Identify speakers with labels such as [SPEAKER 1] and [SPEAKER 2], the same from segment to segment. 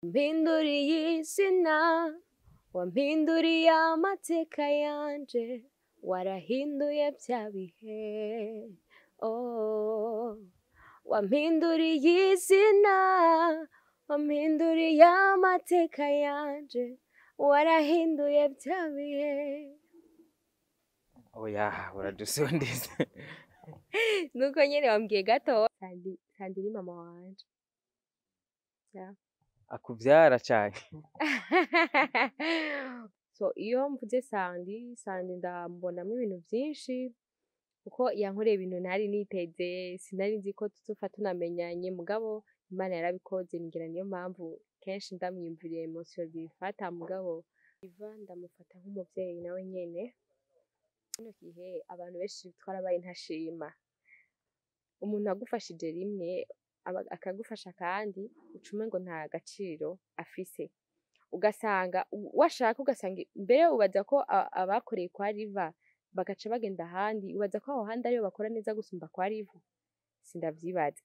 [SPEAKER 1] Wampinduriye izina, wampinduriye amateka yanje, warahinduye bya bihe. Oh, wampinduriye izina, wampinduriye amateka yanje, warahinduye bya bihe.
[SPEAKER 2] Oya, uradusondeze.
[SPEAKER 1] Nuko nyene wambwiye gato. Sandi, Sandi ni mama wanje. Yeah.
[SPEAKER 2] Akuvyara cane?
[SPEAKER 1] So iyo mvuze Sandi, Sandi ndamubonamwo ibintu vyinshi kuko yankoreye ibintu ntari niteze, sinari nzi ko tuzopfa tunamenyanye, mugabo Imana yarabikoze, ngira niyo mpamvu kenshi ndamwiyumviriye émotion zifata, mugabo Iva ndamufata nk'umuvyeyi nawe nyene. Kino gihe abantu benshi twarabaye ntashima. Umuntu agufashije rimwe akagufasha kandi uca umengo nta gaciro afise. Ugasanga washaka ugasanga mbere ubaza ko abakoreye kwa Riva bagaca bagenda ahandi, ubaza ko aho handi ariho bakora neza gusumba kwa Riva? Sindavyibaza.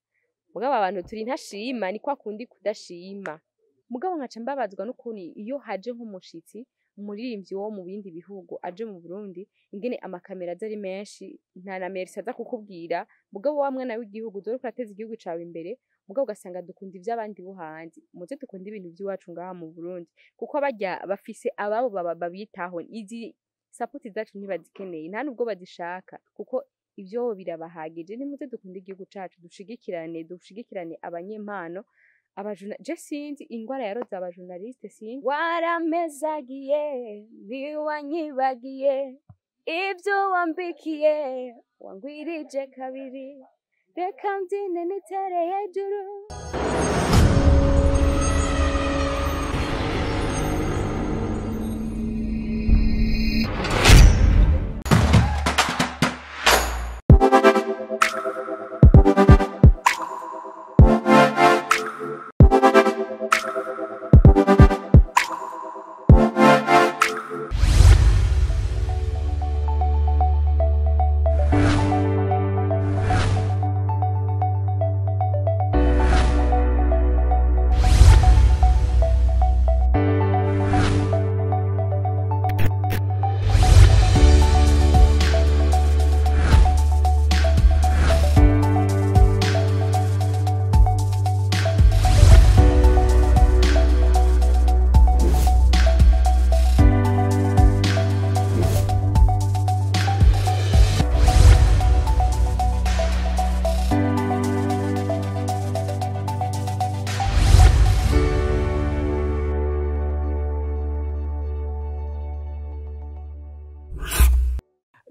[SPEAKER 1] Mugabo abantu turi ntashima, ni kwa kundi kudashima. Mugabo nkaca mbabazwa n'ukuntu iyo haje nk'umushitsi, umuririmbyi wo mu bindi bihugu aje mu Burundi, ingene amakamera aza ari menshi, nta na merci aza kukubwira, mugabo wa mwana w'igihugu uza uriko urateza igihugu cawe imbere, mugabo ugasanga dukunda ivy'abandi bo hanze. Muze dukunde ibintu vy'iwacu ngaha mu Burundi, kuko barya bafise ababo babitaho. Izi support zacu ntibazikeneye, nta nubwo bazishaka, kuko ivyo birabahagije. Nimuze dukunde igihugu cacu, dushigikirane, dushigikirane abanyempano. Je sinzi ingwara yaroze abajournaliste, sinzi. Warampezagiye, ntiwanyibagiye, ivyo wambikiye wangwirije kabiri, reka mbyine nitere hejuru.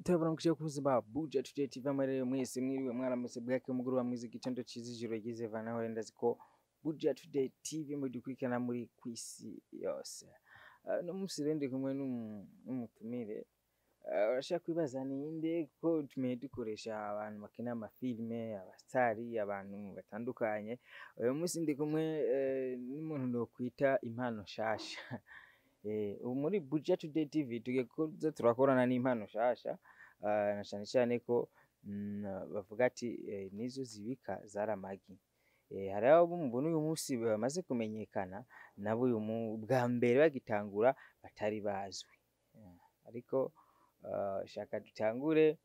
[SPEAKER 2] Turabona ku buzima Buja Today TV. Amarere mwese, mwiriwe, mwaramutse, bwake, umugoroba mwiza, igitondo ciza, ijoro ryiza, vanaho ndazi ko Buja Today TV mudukurikirana muri kwisi yose. No munsi rero ndi kumwe n'umutumire. Urashaka kwibaza ninde, ko tumenye dukoresha abantu bakina amafilme, abasitari, abantu batandukanye. Uyu munsi ndi kumwe n'umuntu nokwita impano nshasha. Ubu muri Buja Today TV tugiye kuza turakorana n'impano nshasha, na cane cane ko bavuga ati nizo zibika zaramagi. Hari abo mubona uyu munsi bamaze kumenyekana, nabo uyu bwa mbere bagitangura batari bazwi. Ariko shaka dutangure,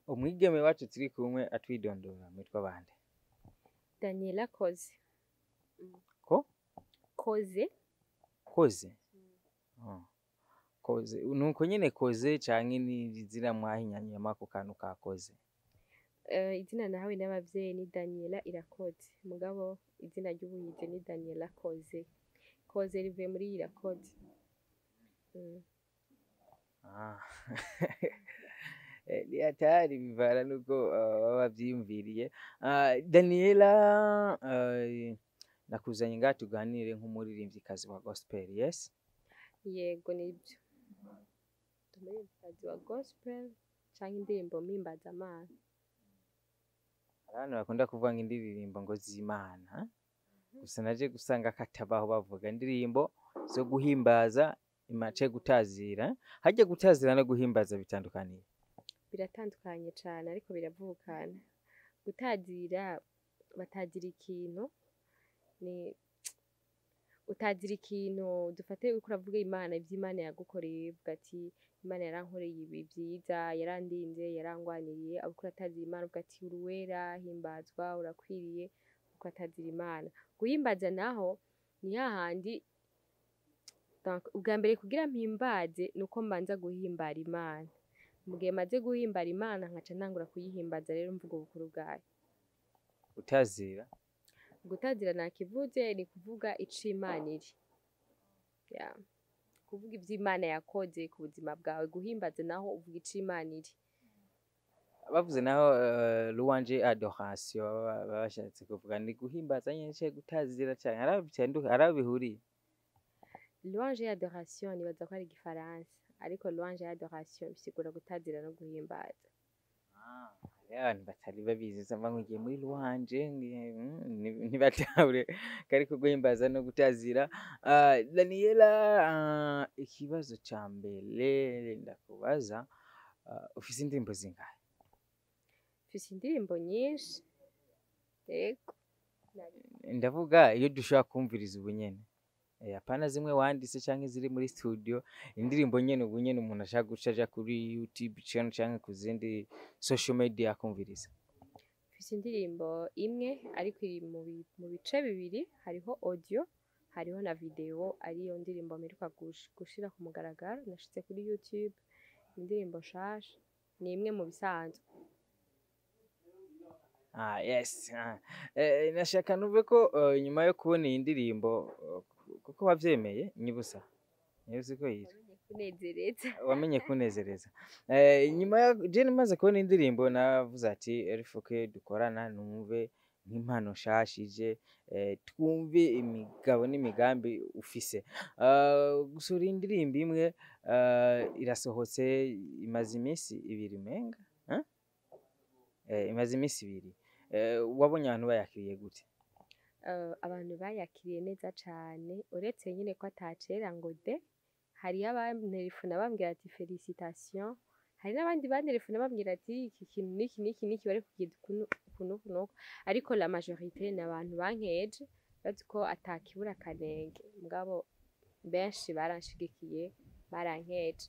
[SPEAKER 2] umwigeme wacu turi kumwe atwidondora. Mwitwa bande?
[SPEAKER 1] Daniela Koze.
[SPEAKER 2] Ko?
[SPEAKER 1] Koze.
[SPEAKER 2] Koze. Oh. Koze nuko nyene Koze, canke ni izina mwahinyanyuyemo ako kantu ka Koze?
[SPEAKER 1] Izina nahawe n'abavyeyi ni Daniela Irakoze, mugabo izina ry'ubuhizi ni Daniela Koze. Koze rivuye muri Irakoze.
[SPEAKER 2] Ah. Ni hatari, bivana nuko baba bavyiyumviriye. Daniela, nakuzanye ngaha tuganire nk'umuririmvyikazi wa gospel, yes?
[SPEAKER 1] Yego, nibyo. Ndi umuririmvyikazi wa gospel canke indirimbo mpimbazamana.
[SPEAKER 2] Abantu bakunda kuvuga ngo indirimbo ngo z'Imana, gusa naje gusanga katabaho, bavuga indirimbo zo guhimbaza Imana canke gutazira. Harya gutazira no guhimbaza bitandukaniye?
[SPEAKER 1] Biratandukanye cane, ariko biravukana. Gutazira, batazira ikintu ni Utazira ikintu, dufate uriko uravuga Imana, ivy'Imana yagukoreye, uvuga ati Imana yarankoreye ibi vyiza, yarandinze, yarangwaniriye, uriko uratazira Imana uvuga ati uruwera, himbazwa, urakwiriye, uriko uratazira Imana. Guhimbaza naho ni hahandi, donc ubwa mbere kugira mpimbaze nuko mbanza guhimbara Imana. Mu gihe maze guhimbara Imana nkaca ntangura kuyihimbaza rero mvuga ubukuru bwayo.
[SPEAKER 2] Utazira?
[SPEAKER 1] Gutazira nakivuze, ni kuvuga ico Imana iri. Yeah. Kuvuga ivyo Imana yakoze ku buzima bwawe. Guhimbaza naho uvuga ico Imana iri.
[SPEAKER 2] Bavuze naho louange, adoration, baba bashatse kuvuga ni guhimbaza nyene canke gutazira, canke hari aho bitandukanye, hari aho bihuriye?
[SPEAKER 1] Louange et adoration nibaza ko ari igifaransa, ariko louange et adoration bisigura gutazira no guhimbaza.
[SPEAKER 2] Hariho abantu batari babizi, usanga ngo ngiye muri louange, ntibatahure ko ariko guhimbaza no gutazira. Daniela, ikibazo ca mbere ndakubaza, ufise indirimbo zingahe?
[SPEAKER 1] Mfise indirimbo nyinshi, yego.
[SPEAKER 2] Ndavuga iyo dushobora kumviriza ubu nyene, apana zimwe wanditse canke ziri muri studio, indirimbo nyene ubu nyene umuntu ashaka guca aja kuri YouTube channel canke ku zindi social media akumviriza.
[SPEAKER 1] Mfise indirimbo imwe, ariko iri mu bice bibiri: hariho audio, hariho na video, ariyo ndirimbo mperuka gushira ku mugaragaro nashize kuri YouTube, indirimbo nshasha ni imwe mu bisanzwe.
[SPEAKER 2] Ah, yes. Nashaka numve ko nyuma yo kubona iyi ndirimbo, kuko wavyemeye, nyibusa nyibusa ko yitwa
[SPEAKER 1] Kunezereza.
[SPEAKER 2] Wamenye kunezereza. Nyuma ya je maze kubona indirimbo navuze ati erifoke dukorana, numve nk'impano nshasha ije, twumve imigabo n'imigambi ufise. Gusohora indirimbo imwe, irasohotse, imaze iminsi 2 menga, eh? Imaze iminsi 2. Wabonye abantu bayakiriye gute?
[SPEAKER 1] Abantu bayakiriye neza cane, uretse nyine ko atacera ngo de. Hariyo abanterefona bambwira ati félicitations, hari n'abandi banterefona bambwira ati iki kintu niki niki niki bari kugira uku uku n'uku n'uku, ariko la majorité ni abantu bankeje, bazi ko atakibura akanenge, mugabo benshi baranshigikiye, barankeje.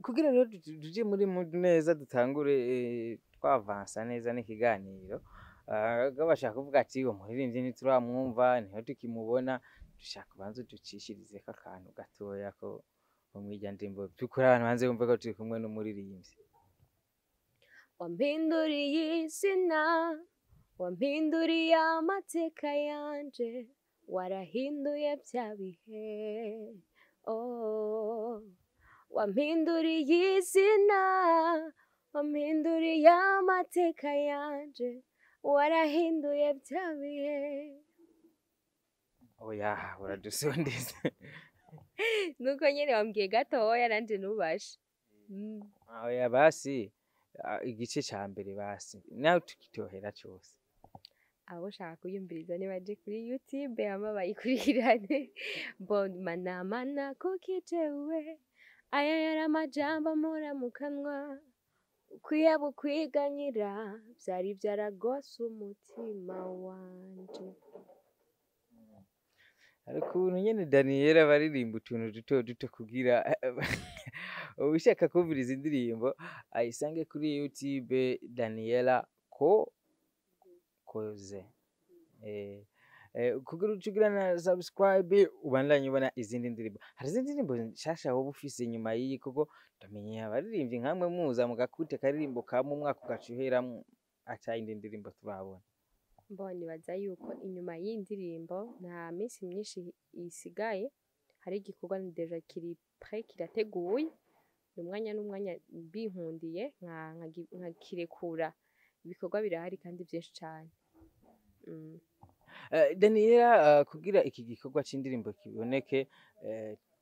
[SPEAKER 2] Kugira rero tuje muri mood neza, dutangure twavansa neza n'ikiganiro, bashaka kuvuga ati uwo muririmbyi ntituramwumva, niho tukimubona, dushaka ubanze uducishirizeko akantu gatoya ko mw'irya ndirimbo, by'ukuri abantu banze bumve ko turi kumwe n'umuririmbyi.
[SPEAKER 1] Wampinduriye izina, wampinduriye amateka yanje, warahinduye bya bihe, oh. Wampinduriye izina, wampinduriye amateka yanje, warahinduye bya bihe.
[SPEAKER 2] Oya, uradusondeze.
[SPEAKER 1] Nuko nyene wambwiye gatoya, nanje nubashe.
[SPEAKER 2] Oya, basi igice ca mbere basi nawe tukitohera cose.
[SPEAKER 1] Abo ushaka kuyumviriza nibaje kuri YouTube hama bayikurikirane. Bon, mana mana kuki jewe aya yari amajambo mpora mu kanwa, ukwiyaba ukwiganyira vyari vyaragose umutima wanje.
[SPEAKER 2] Hari ukuntu nyene Daniela baririmba utuntu duto duto kugira ushaka kumviriza indirimbo ayisange kuri YouTube, Daniela ko koze, kugira uce ugira na subscribe, ubandanye ubona izindi ndirimbo. Hari izindi ndirimbo nshasha woba ufise inyuma y'iyi? Kuko ndamenye abaririmbyi nkamwe muza mugakute akaririmbo kamwe, umwaka ugaca uheramwo ata yindi ndirimbo turabona.
[SPEAKER 1] Bon, nibaza yuko inyuma y'iyi ndirimbo nta minsi myinshi isigaye, hari igikorwa déjà kiri prêt, kirateguye, ni umwanya n'umwanya binkundiye nkakirekura. Ibikorwa birahari kandi vyinshi cane.
[SPEAKER 2] Daniela, kugira iki gikorwa c'indirimbo kiboneke,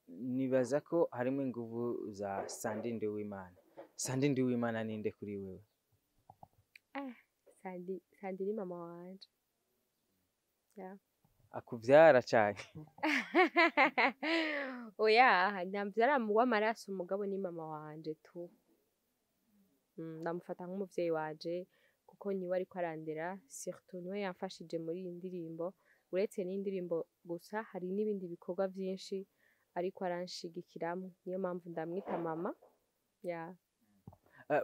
[SPEAKER 2] nibaza ko harimo inguvu za Sandi Nduwimana. Sandi Nduwimana ninde kuri wewe?
[SPEAKER 1] Sandi, Sandi ni mama wanje. Yeah.
[SPEAKER 2] Akuvyara cane?
[SPEAKER 1] Oya, ntamvyara w'amaraso, mugabo ni mama wanje tu. Ndamufata nk'umuvyeyi wanje kuko niwe ariko arandera, surtout niwe yamfashije muri iyi ndirimbo. Uretse n'indirimbo gusa, hari n'ibindi bikorwa vyinshi ariko aranshigikiramwo, niyo mpamvu ndamwita mama ya.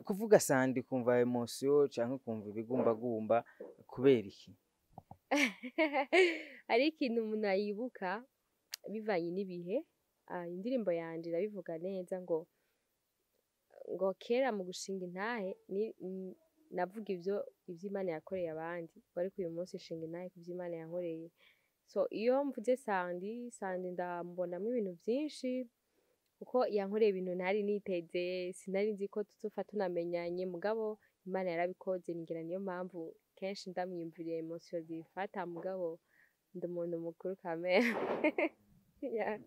[SPEAKER 2] Kuvuga Sandi kumva emotion canke kumva ibigumbagumba, kubera iki?
[SPEAKER 1] Hari ikintu umuntu ayibuka bivanye n'ibihe. Indirimbo yanje irabivuga neza ngo kera mu gushinga intahe navuga ivyo Imana yakoreye abandi, ariko uyu munsi nshinga intahe kuvyo Imana yankoreye. So iyo mvuze Sandi, Sandi ndamubonamwo ibintu vyinshi kuko yankoreye ibintu ntari niteze, sinari nzi ko tuzopfa tunamenyanye, mugabo Imana yarabikoze. Ngira niyo mpamvu kenshi ndamwiyumviriye emotion zimfata, mugabo ndi umuntu mukuru kamere. Yeah.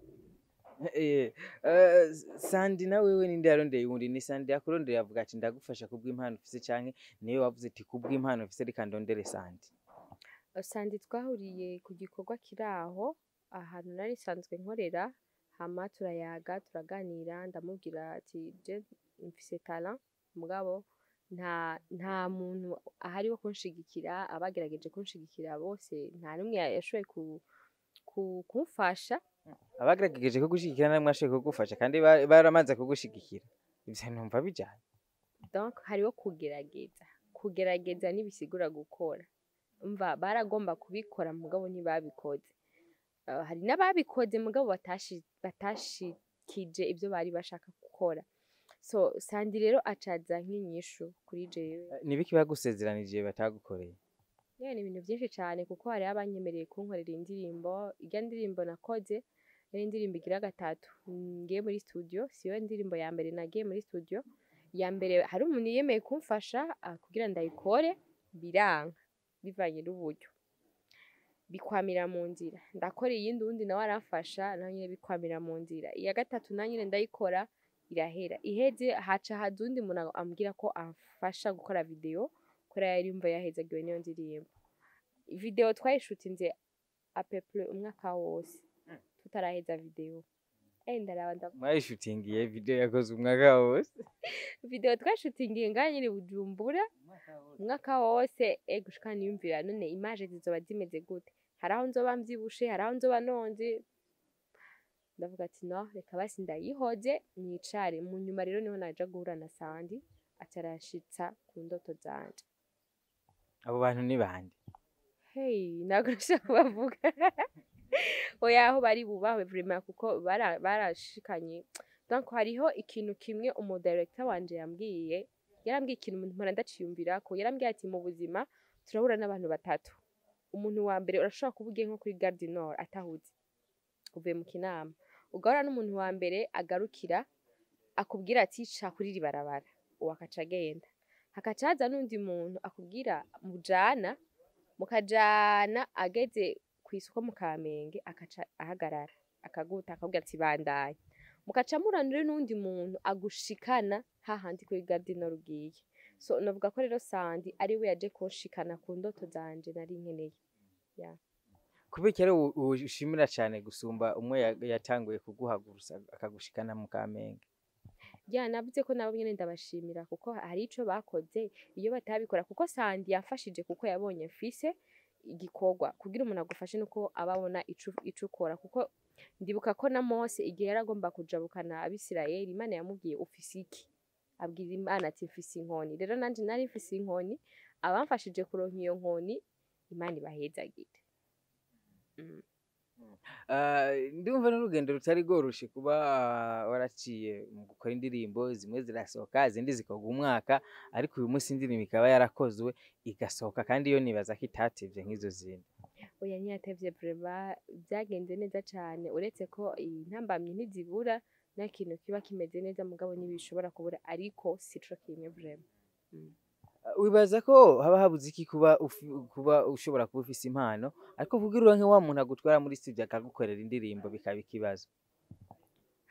[SPEAKER 2] Sandi na wewe ninde yarondeye uwundi? Ni Sandi yakurondeye avuga ati ndagufasha kubw'impano ufise, canke niwe wavuze ati kubw'impano ufise reka ndondere Sandi?
[SPEAKER 1] Sandi twahuriye ku gikorwa kiri aho ahantu nari nsanzwe nkorera, hama turayaga, turaganira, ndamubwira ati je mfise talent, mugabo nta muntu ahari wo kunshigikira. Abagerageje kunshigikira bose nta n'umwe yashoboye kumfasha.
[SPEAKER 2] Abagerageje kugushigikira namwe ashoboye kugufasha, kandi baramaze kugushigikira, ivyo numva bijanye.
[SPEAKER 1] Donc hariho kugerageza, kugerageza ntibisigura gukora. Umva, baragomba kubikora mugabo ntibabikoze. Hari n'ababikoze mugabo batashikije ivyo bari bashaka gukora. So Sandi rero acaza nk'inyishu kuri jewe.
[SPEAKER 2] Nibiki bagusezeranije batagukoreye?
[SPEAKER 1] Yeah, ni ibintu vyinshi cane, kuko hariho abanyemereye kunkorera indirimbo. Irya ndirimbo nakoze yari indirimbo igira gatatu ngiye muri studio, siyo ndirimbo ya mbere nagiye muri studio. Iya mbere hari umuntu yiyemeye kumfasha kugira ndayikore, biranka bivanye n'uburyo, bikwamira mu nzira. Ndakora iyindi, uwundi nawe aramfasha, nawe nyene bikwamira mu nzira. Iya gatatu nayo nyene ndayikora, irahera. Iheze haca haza uwundi muntu ambwira ko amfasha gukora video, kubera yari yumva yahezagiwe n'iyo ndirimbo. Video twayishutinze à peu près umwaka wose tutaraheza video. Ndaraba
[SPEAKER 2] Mwayishutingiye video yakoze umwaka wose?
[SPEAKER 1] Video twashutingiye ngaha nyene Bujumbura umwaka wose. Gushika niyumvira none image zizoba zimeze gute? Hari aho nzoba mvyibushe, hari aho nzoba nonze. Ndavuga ati no, reka basi ndayihoze nicare. Mu nyuma rero niho naja guhura na Sandi, aca aranshitsa ku ndoto zanje.
[SPEAKER 2] Abo bantu ni bande?
[SPEAKER 1] Hey, ntabwo nashaka kubavuga. Oya, aho bari bubahwe vraiment, kuko barashikanye. Donc hariho ikintu kimwe umu director wanje yambwiye, yarambwiye ikintu mpora ndaciyumvirako. Yarambwiye ati mu buzima turahura n'abantu batatu. Umuntu wa mbere, urashobora kuba ugiye nko kuri Gare du Nord atahuze, uvuye mu Kinama, ugahura n'umuntu wa mbere agarukira akubwira ati ca kuri iri barabara, uwo akaca agenda. Hakaca haza n'undi muntu akubwira mujana, mukajana, ageze kw'isoko mu Kamenge akaca ahagarara akaguta, akakubwira ati bandanya. Mukaca muranira n'uwundi muntu agushikana hahandi kuri Gare du Nord ugiye. So novuga ko rero Sandi ari we yaje kunshikana ku ndoto zanje nari nkeneye. Yeah.
[SPEAKER 2] Kubera iki ari ushimira cane gusumba umwe yatanguye kuguhagurutsa akagushikana mu Kamenge?
[SPEAKER 1] Ya, navuze ko nabo nyene ndabashimira, kuko hari ico bakoze iyo batabikora, kuko Sandi yafashije kuko yabonye mfise igikorwa. Kugira umuntu agufashe nuko aba abona ico ukora, kuko ndibuka ko na Mose igihe yaragomba kujabukana Abisirayeli, Imana yamubwiye ufise iki? Abwira Imana ati mfise inkoni. Rero nanje nari mfise inkoni, abamfashije kuronka iyo nkoni Imana ibahezagire.
[SPEAKER 2] Ndumva n'urugendo rutari rworoshe kuba waraciye mu gukora indirimbo, zimwe zirasohoka, izindi zikorwa umwaka, ariko uyu munsi indirimbo ikaba yarakozwe igasohoka, kandi iyo nibaza ko itatevye nk'izo zindi.
[SPEAKER 1] Oya, ntiyatevye vraiment, vyagenze neza cane, uretse ko intambamyi ntizibura, nta kintu kiba kimeze neza mugabo ntibishobora kubura, ariko sico kimwe vraiment.
[SPEAKER 2] Wibaza ko haba habuze iki kuba ushobora kuba ufise impano, ariko kugira uronke wa muntu agutwara muri studio akagukorera indirimbo bikaba ikibazo?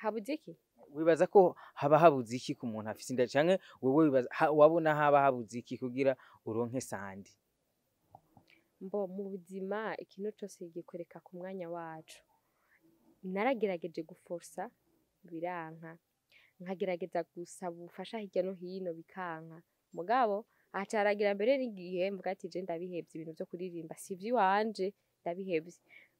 [SPEAKER 1] Habuze iki?
[SPEAKER 2] Wibaza ko haba habuze iki ku muntu afise inda, canke wewe wibaza wabona haba habuze iki kugira uronke Sandi?
[SPEAKER 1] Mbo mu buzima ikintu cose gikoreka ku mwanya waco. Naragerageje guforsa biranka, nkagerageza gusaba ubufasha hirya no hino bikanka, mugabo haca haragira mbere n'igihe mvuga ati je ndabihevye, ibintu vyo kuririmba si ivy'iwanje. Ndabihevye.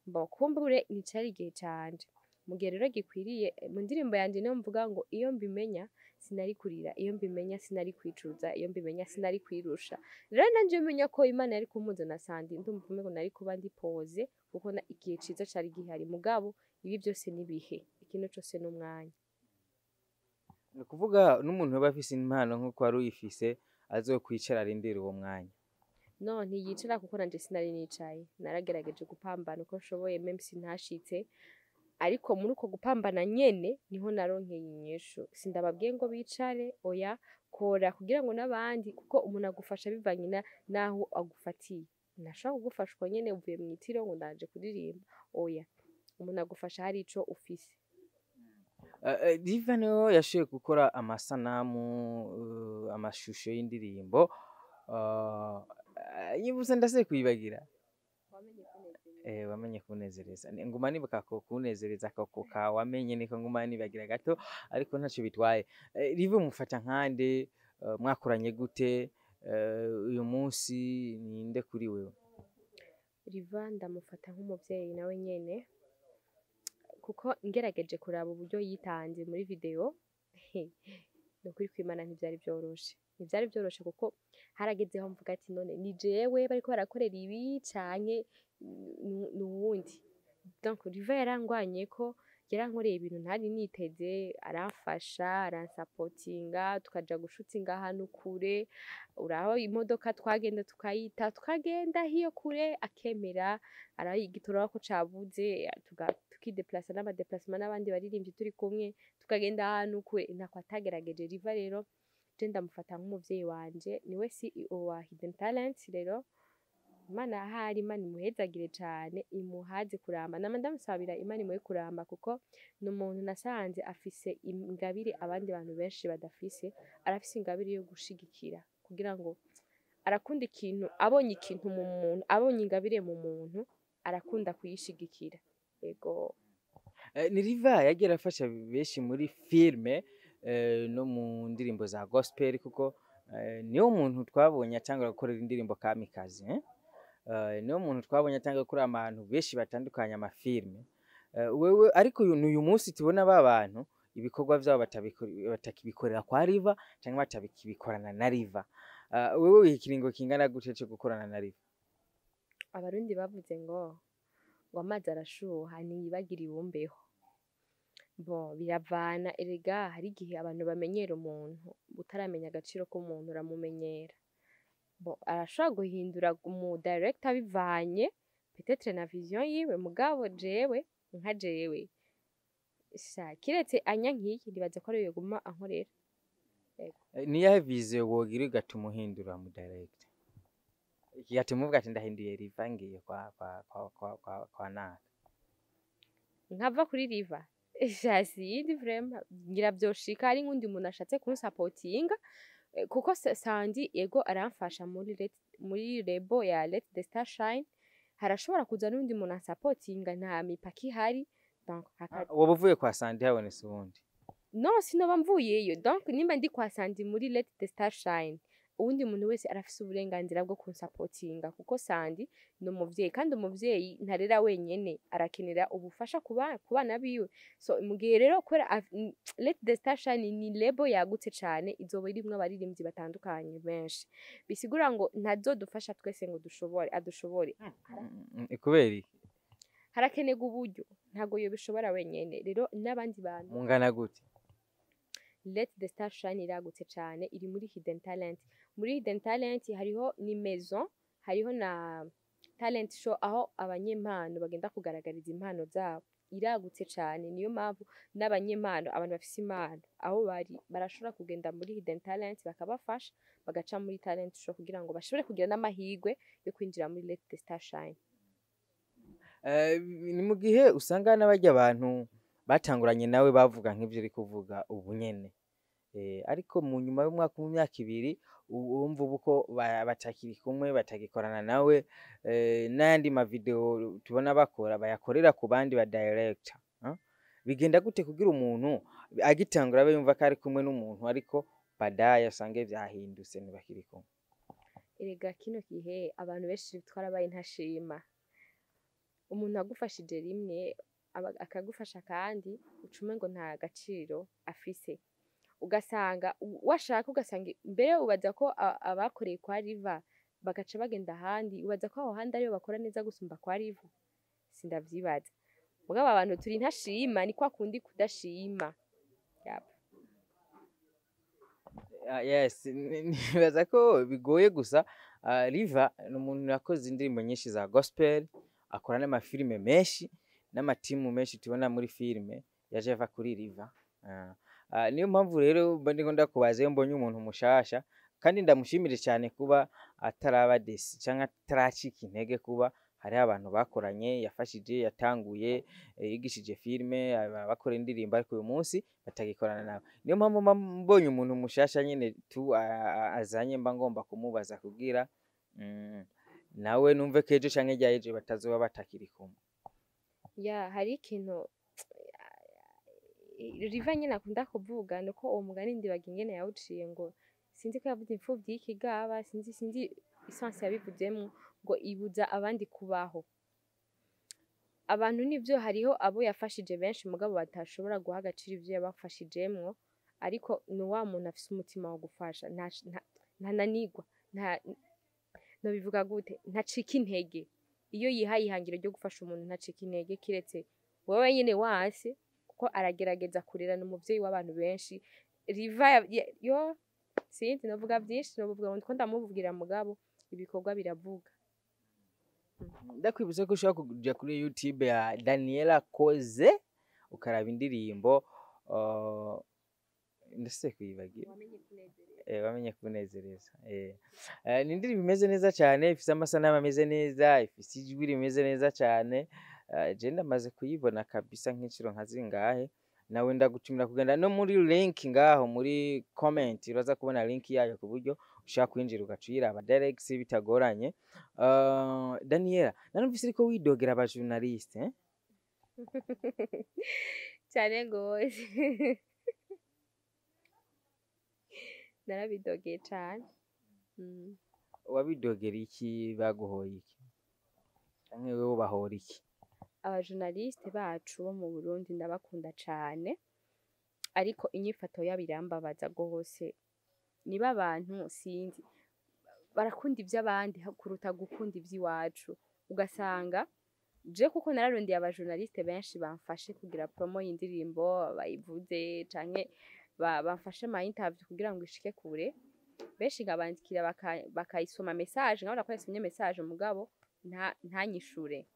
[SPEAKER 1] Bon, kumbure nticari igihe canje. Mu gihe rero gikwiriye, mu ndirimbo yanje niho mvuga ngo iyo mbimenya sinari kurira, iyo mbimenya sinari kwicuza, iyo mbimenya sinari kwirusha. Rero nanje menya ko Imana yari kumpuza na Sandi, ndumva umengo nari kuba ndi posé, kuko igihe ciza cari gihari. Mugabo ibi byose nibihe, ikintu cose n'umwanya.
[SPEAKER 2] Ni ukuvuga n'umuntu yoba afise impano nk'uko wari uyifise, azokwicara arindire uwo mwanya?
[SPEAKER 1] No, ntiyicara, kuko nanje sinari nicaye. Naragerageje gupambana uko nshoboye, même si ntashitse, ariko muri uko gupambana nyene niho naronkeye inyishu. Sindababwiye ngo bicare, oya. Kora kugira ngo n'abandi, kuko umuntu agufasha bivanye naho agufatiye. Ntashobora kugufasha uko nyene uvuye mw'itiro ngo ndaje kuririmba, oya. Umuntu agufasha hari ico ufise.
[SPEAKER 2] Diva niwe yashoboye gukora amasanamu, amashusho y'indirimbo yibutse, ndase kuyibagira. Wamenye kunezereza. Nguma nibuka ko kunezereza ko ka wamenye niko nguma nibagira gato, ariko ntaco bitwaye. Riva mufata nkande? Mwakoranye gute? Uyu munsi ninde kuri wewe?
[SPEAKER 1] Riva ndamufata nk'umuvyeyi nawe nyene, kuko ngerageje kuraba uburyo yitanze muri video, ni ukuri kw'Imana ntivyari vyoroshe, ntivyari vyoroshe, kuko haragezeho mvuga ati: "None ni jewe bariko barakorera ibi canke ni uwundi?" Donc Riva yarangwanyeko, yarankoreye ibintu ntari niteze, aramfasha, aransapotinga, tukaja gushutinga ahantu kure. Uraho imodoka twagenda tukayita, tukagenda hiyo kure, akemera arayigitora ko cabuze, tukideplasa n'amadéplacement n'abandi baririmbyi turi kumwe, tukagenda ahantu kure. Ntako atagerageje Riva. Rero je ndamufata nk'umuvyeyi wanje, niwe CEO wa Hidden Talent. Rero Imana ahari, Imana imuhezagire cane, imuhaze kuramba. Nama ndamusabira Imana imuhe kuramba, kuko ni umuntu nasanze afise ingabire abandi bantu benshi badafise. Arafise ingabire yo gushigikira, kugira ngo arakunda ikintu, abonye ikintu mu muntu, abonye ingabire mu muntu, arakunda kuyishigikira. Ego.
[SPEAKER 2] Ni Riva yagiye arafasha benshi muri filme, no mu ndirimbo za gospel, kuko niwo muntu twabonye atangura gukorera indirimbo Kamikazi, eh? Niwo muntu twabonye atanga gukorera abantu benshi batandukanye amafilme. Wewe ariko uyu munsi tubona ba bantu ibikorwa vyabo batakibikorera kwa Riva canke batabikibikorana na Riva. Wewe wiha ikiringo kingana gute co gukorana na Riva?
[SPEAKER 1] Abarundi bavuze ngo amazi arashuha ntiyibagira ibumbeho. Bon, biravana erega. Hari igihe abantu bamenyera umuntu, utaramenya agaciro k'umuntu uramumenyera. Bon, arashobora guhindura umu director bivanye peut-être na vision yiwe, mugabo jewe nka jewe, sha, kiretse anyankiye, nibaza ko ariwe yoguma ankorera.
[SPEAKER 2] Niyahe vision wogira igatuma uhindura mu director, igatuma uvuga ati ndahinduye Riva, ngiye kwa naka?
[SPEAKER 1] Nkava kuri Riva? Sha, siyindi vraiment. Ngira vyoshika ari nk'undi muntu ashatse kunsapotinga, kuko Sandi ego aramfasha muri label ya Let the Star Shine. Harashobora kuza n'undi muntu ansapotinga, nta mipaka ihari. Donc
[SPEAKER 2] Woba uvuye kwa Sandi habonetse uwundi?
[SPEAKER 1] No, sinoba mvuyeyo. Donc nimba ndi kwa Sandi muri Let the Star Shine, uwundi muntu wese arafise uburenganzira bwo kunsapotinga, kuko Sandi ni umuvyeyi, kandi umuvyeyi ntarera wenyene, arakenera ubufasha ku bana biwe. So mu gihe rero kubera Let the Star Shine ni label yagutse cane, izoba irimwo abaririmbyi batandukanye benshi, bisigura ngo ntazodufasha twese ngo dushobore adushobore.
[SPEAKER 2] Kubera iki?
[SPEAKER 1] Harakenerwa uburyo, ntabwo yobishobora wenyene. Rero n'abandi bantu.
[SPEAKER 2] Mungana gute?
[SPEAKER 1] Let the Star Shine iragutse cane, iri muri Hidden Talent. Muri Hidden Talent hariho ni maison, hariho na talent show, aho abanyempano bagenda kugaragariza impano zabo. Iragutse cane, niyo mpamvu n'abanyempano, abantu bafise impano aho bari, barashobora kugenda muri Hidden Talent bakabafasha, bagaca muri talent show kugira ngo bashobore kugira n'amahirwe yo kwinjira muri Let the Star Shine.
[SPEAKER 2] Ni mu gihe usanga n'abarya abantu batanguranye nawe bavuga nk'ivyo uri kuvuga ubu nyene, ariko mu nyuma y'umwaka, mu myaka 2, wumva ubu ko batakiri kumwe, batagikorana nawe, n'ayandi mavideo tubona bakora bayakorera ku bandi ba director, Bigenda gute kugira umuntu agitangura abe yumva ko ari kumwe n'umuntu, ariko baadaye asange vyahindutse, ntibakiri kumwe?
[SPEAKER 1] Erega kino gihe abantu benshi twarabaye ntashima. Umuntu agufashije rimwe, akagufasha kandi, ucume ngo nta gaciro afise. Ugasanga washaka, ugasanga mbere ubaza ko abakoreye kwa Riva bagaca bagenda ahandi, ubaza ko aho handi ariyo bakora neza gusumba kwa Riva? Sindavyibaza. Mugabo abantu turi ntashima, ni kwa kundi kudashima. Yap.
[SPEAKER 2] Ah, yes, nibaza ko bigoye gusa. Riva ni umuntu yakoze indirimbo nyinshi za gospel, akora n'amafilime menshi n'amatimu menshi tubona muri filime yaje ava kuri Riva. Niyo mpamvu rero mba ndiko ndakubaza iyo mbonye umuntu mushasha, kandi ndamushimire cyane kuba ataraba déçu canke ataracika intege, kuba hariho abantu bakoranye, yafashije, yatanguye, yigishije filime, bakora indirimbo, ariko uyu munsi batagikorana nawe. Niyo mpamvu mba mbonye umuntu mushasha nyene tu azanye, mba ngomba kumubaza kugira nawe numve ko ejo canke hirya y'ejo batazoba batakiri kumwe.
[SPEAKER 1] Ya, hari ikintu Riva nyene akunda kuvuga, nuko uwo mugani ndibaga ingene yawuciye, ngo sinzi ko yavuze imfuvyi y'ikigaba, sinzi essence yabivuzemwo, ngo ibuza abandi kubaho. Abantu nivyo, hariho abo yafashije benshi mugabo batashobora guha agaciro ivyo yabafashijemwo, ariko ni wa muntu afise umutima wo gufasha, ntananigwa, nta nobivuga gute, ntacika intege. Iyo yihaye ihangiro ryo gufasha umuntu ntacika intege, kiretse wewe nyene wanse, kuko aragerageza kurera, ni umuvyeyi w'abantu benshi. Riva yo sinzi, novuga vyinshi, novuga ngo ndiko ndamuvugira, mugabo ibikorwa biravuga.
[SPEAKER 2] Ndakwibutsa ko ushobora kuja kuri YouTube ya Daniela Koze ukaraba indirimbo, ndetse kuyibagira, wamenye kunezereza. Ni indirimbo imeze neza cyane, ifise amasanamu ameze neza, ifise ijwi rimeze neza cyane. Je ndamaze kuyibona kabisa nk'inshuro nka zingahe. Nawe ndagutumira kugenda no muri link ngaho muri comment, uraza kubona link yayo ku buryo ushaka kwinjira ugaca uyiraba direct bitagoranye. Daniela, narumvise ariko widogera aba journaliste, eh?
[SPEAKER 1] Cyane gose, narabidogeye cane.
[SPEAKER 2] Wabidogera iki? Baguhoye iki canke wewe ubahora iki?
[SPEAKER 1] Abajournaliste bacu bo mu Burundi ndabakunda cane, ariko inyifato yabo irambabaza gose. Niba abantu, sinzi, barakunda ivy'abandi kuruta gukunda ivy'iwacu. Ugasanga je kuko nararondeye abajournaliste benshi bamfashe kugira promo y'indirimbo bayivuze, canke bamfashe ama interview kugira ngo ishike kure. Benshi nkabandikira bakayisoma message, nkabona ko yasomye message, mugabo ntanyishure.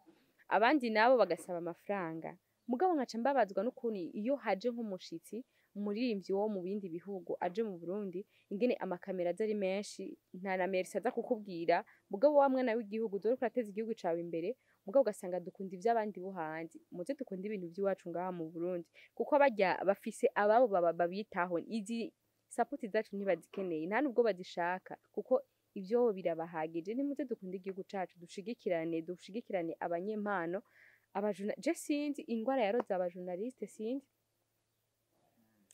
[SPEAKER 1] Abandi nabo bagasaba amafaranga, mugabo nkaca mbabazwa n'ukuntu iyo haje nk'umushitsi, umuririmbyi wo mu bindi bihugu aje mu Burundi, ingene amakamera aza ari menshi, nta na merci aza kukubwira. Mugabo wa mwana w'igihugu dore ko urateza igihugu cawe imbere, mugabo ugasanga dukunda ivy'abandi bo hanze. Muze dukunde ibintu vy'iwacu ngaha mu Burundi, kuko barya bafise ababo babitaho. Izi support zacu ntibazikeneye, nta nubwo bazishaka, kuko ivyo birabahagije. Nimuze dukunde igihugu cacu, dushigikirane, dushigikirane abanyempano. Je sinzi ingwara yaroze abajournaliste, sinzi,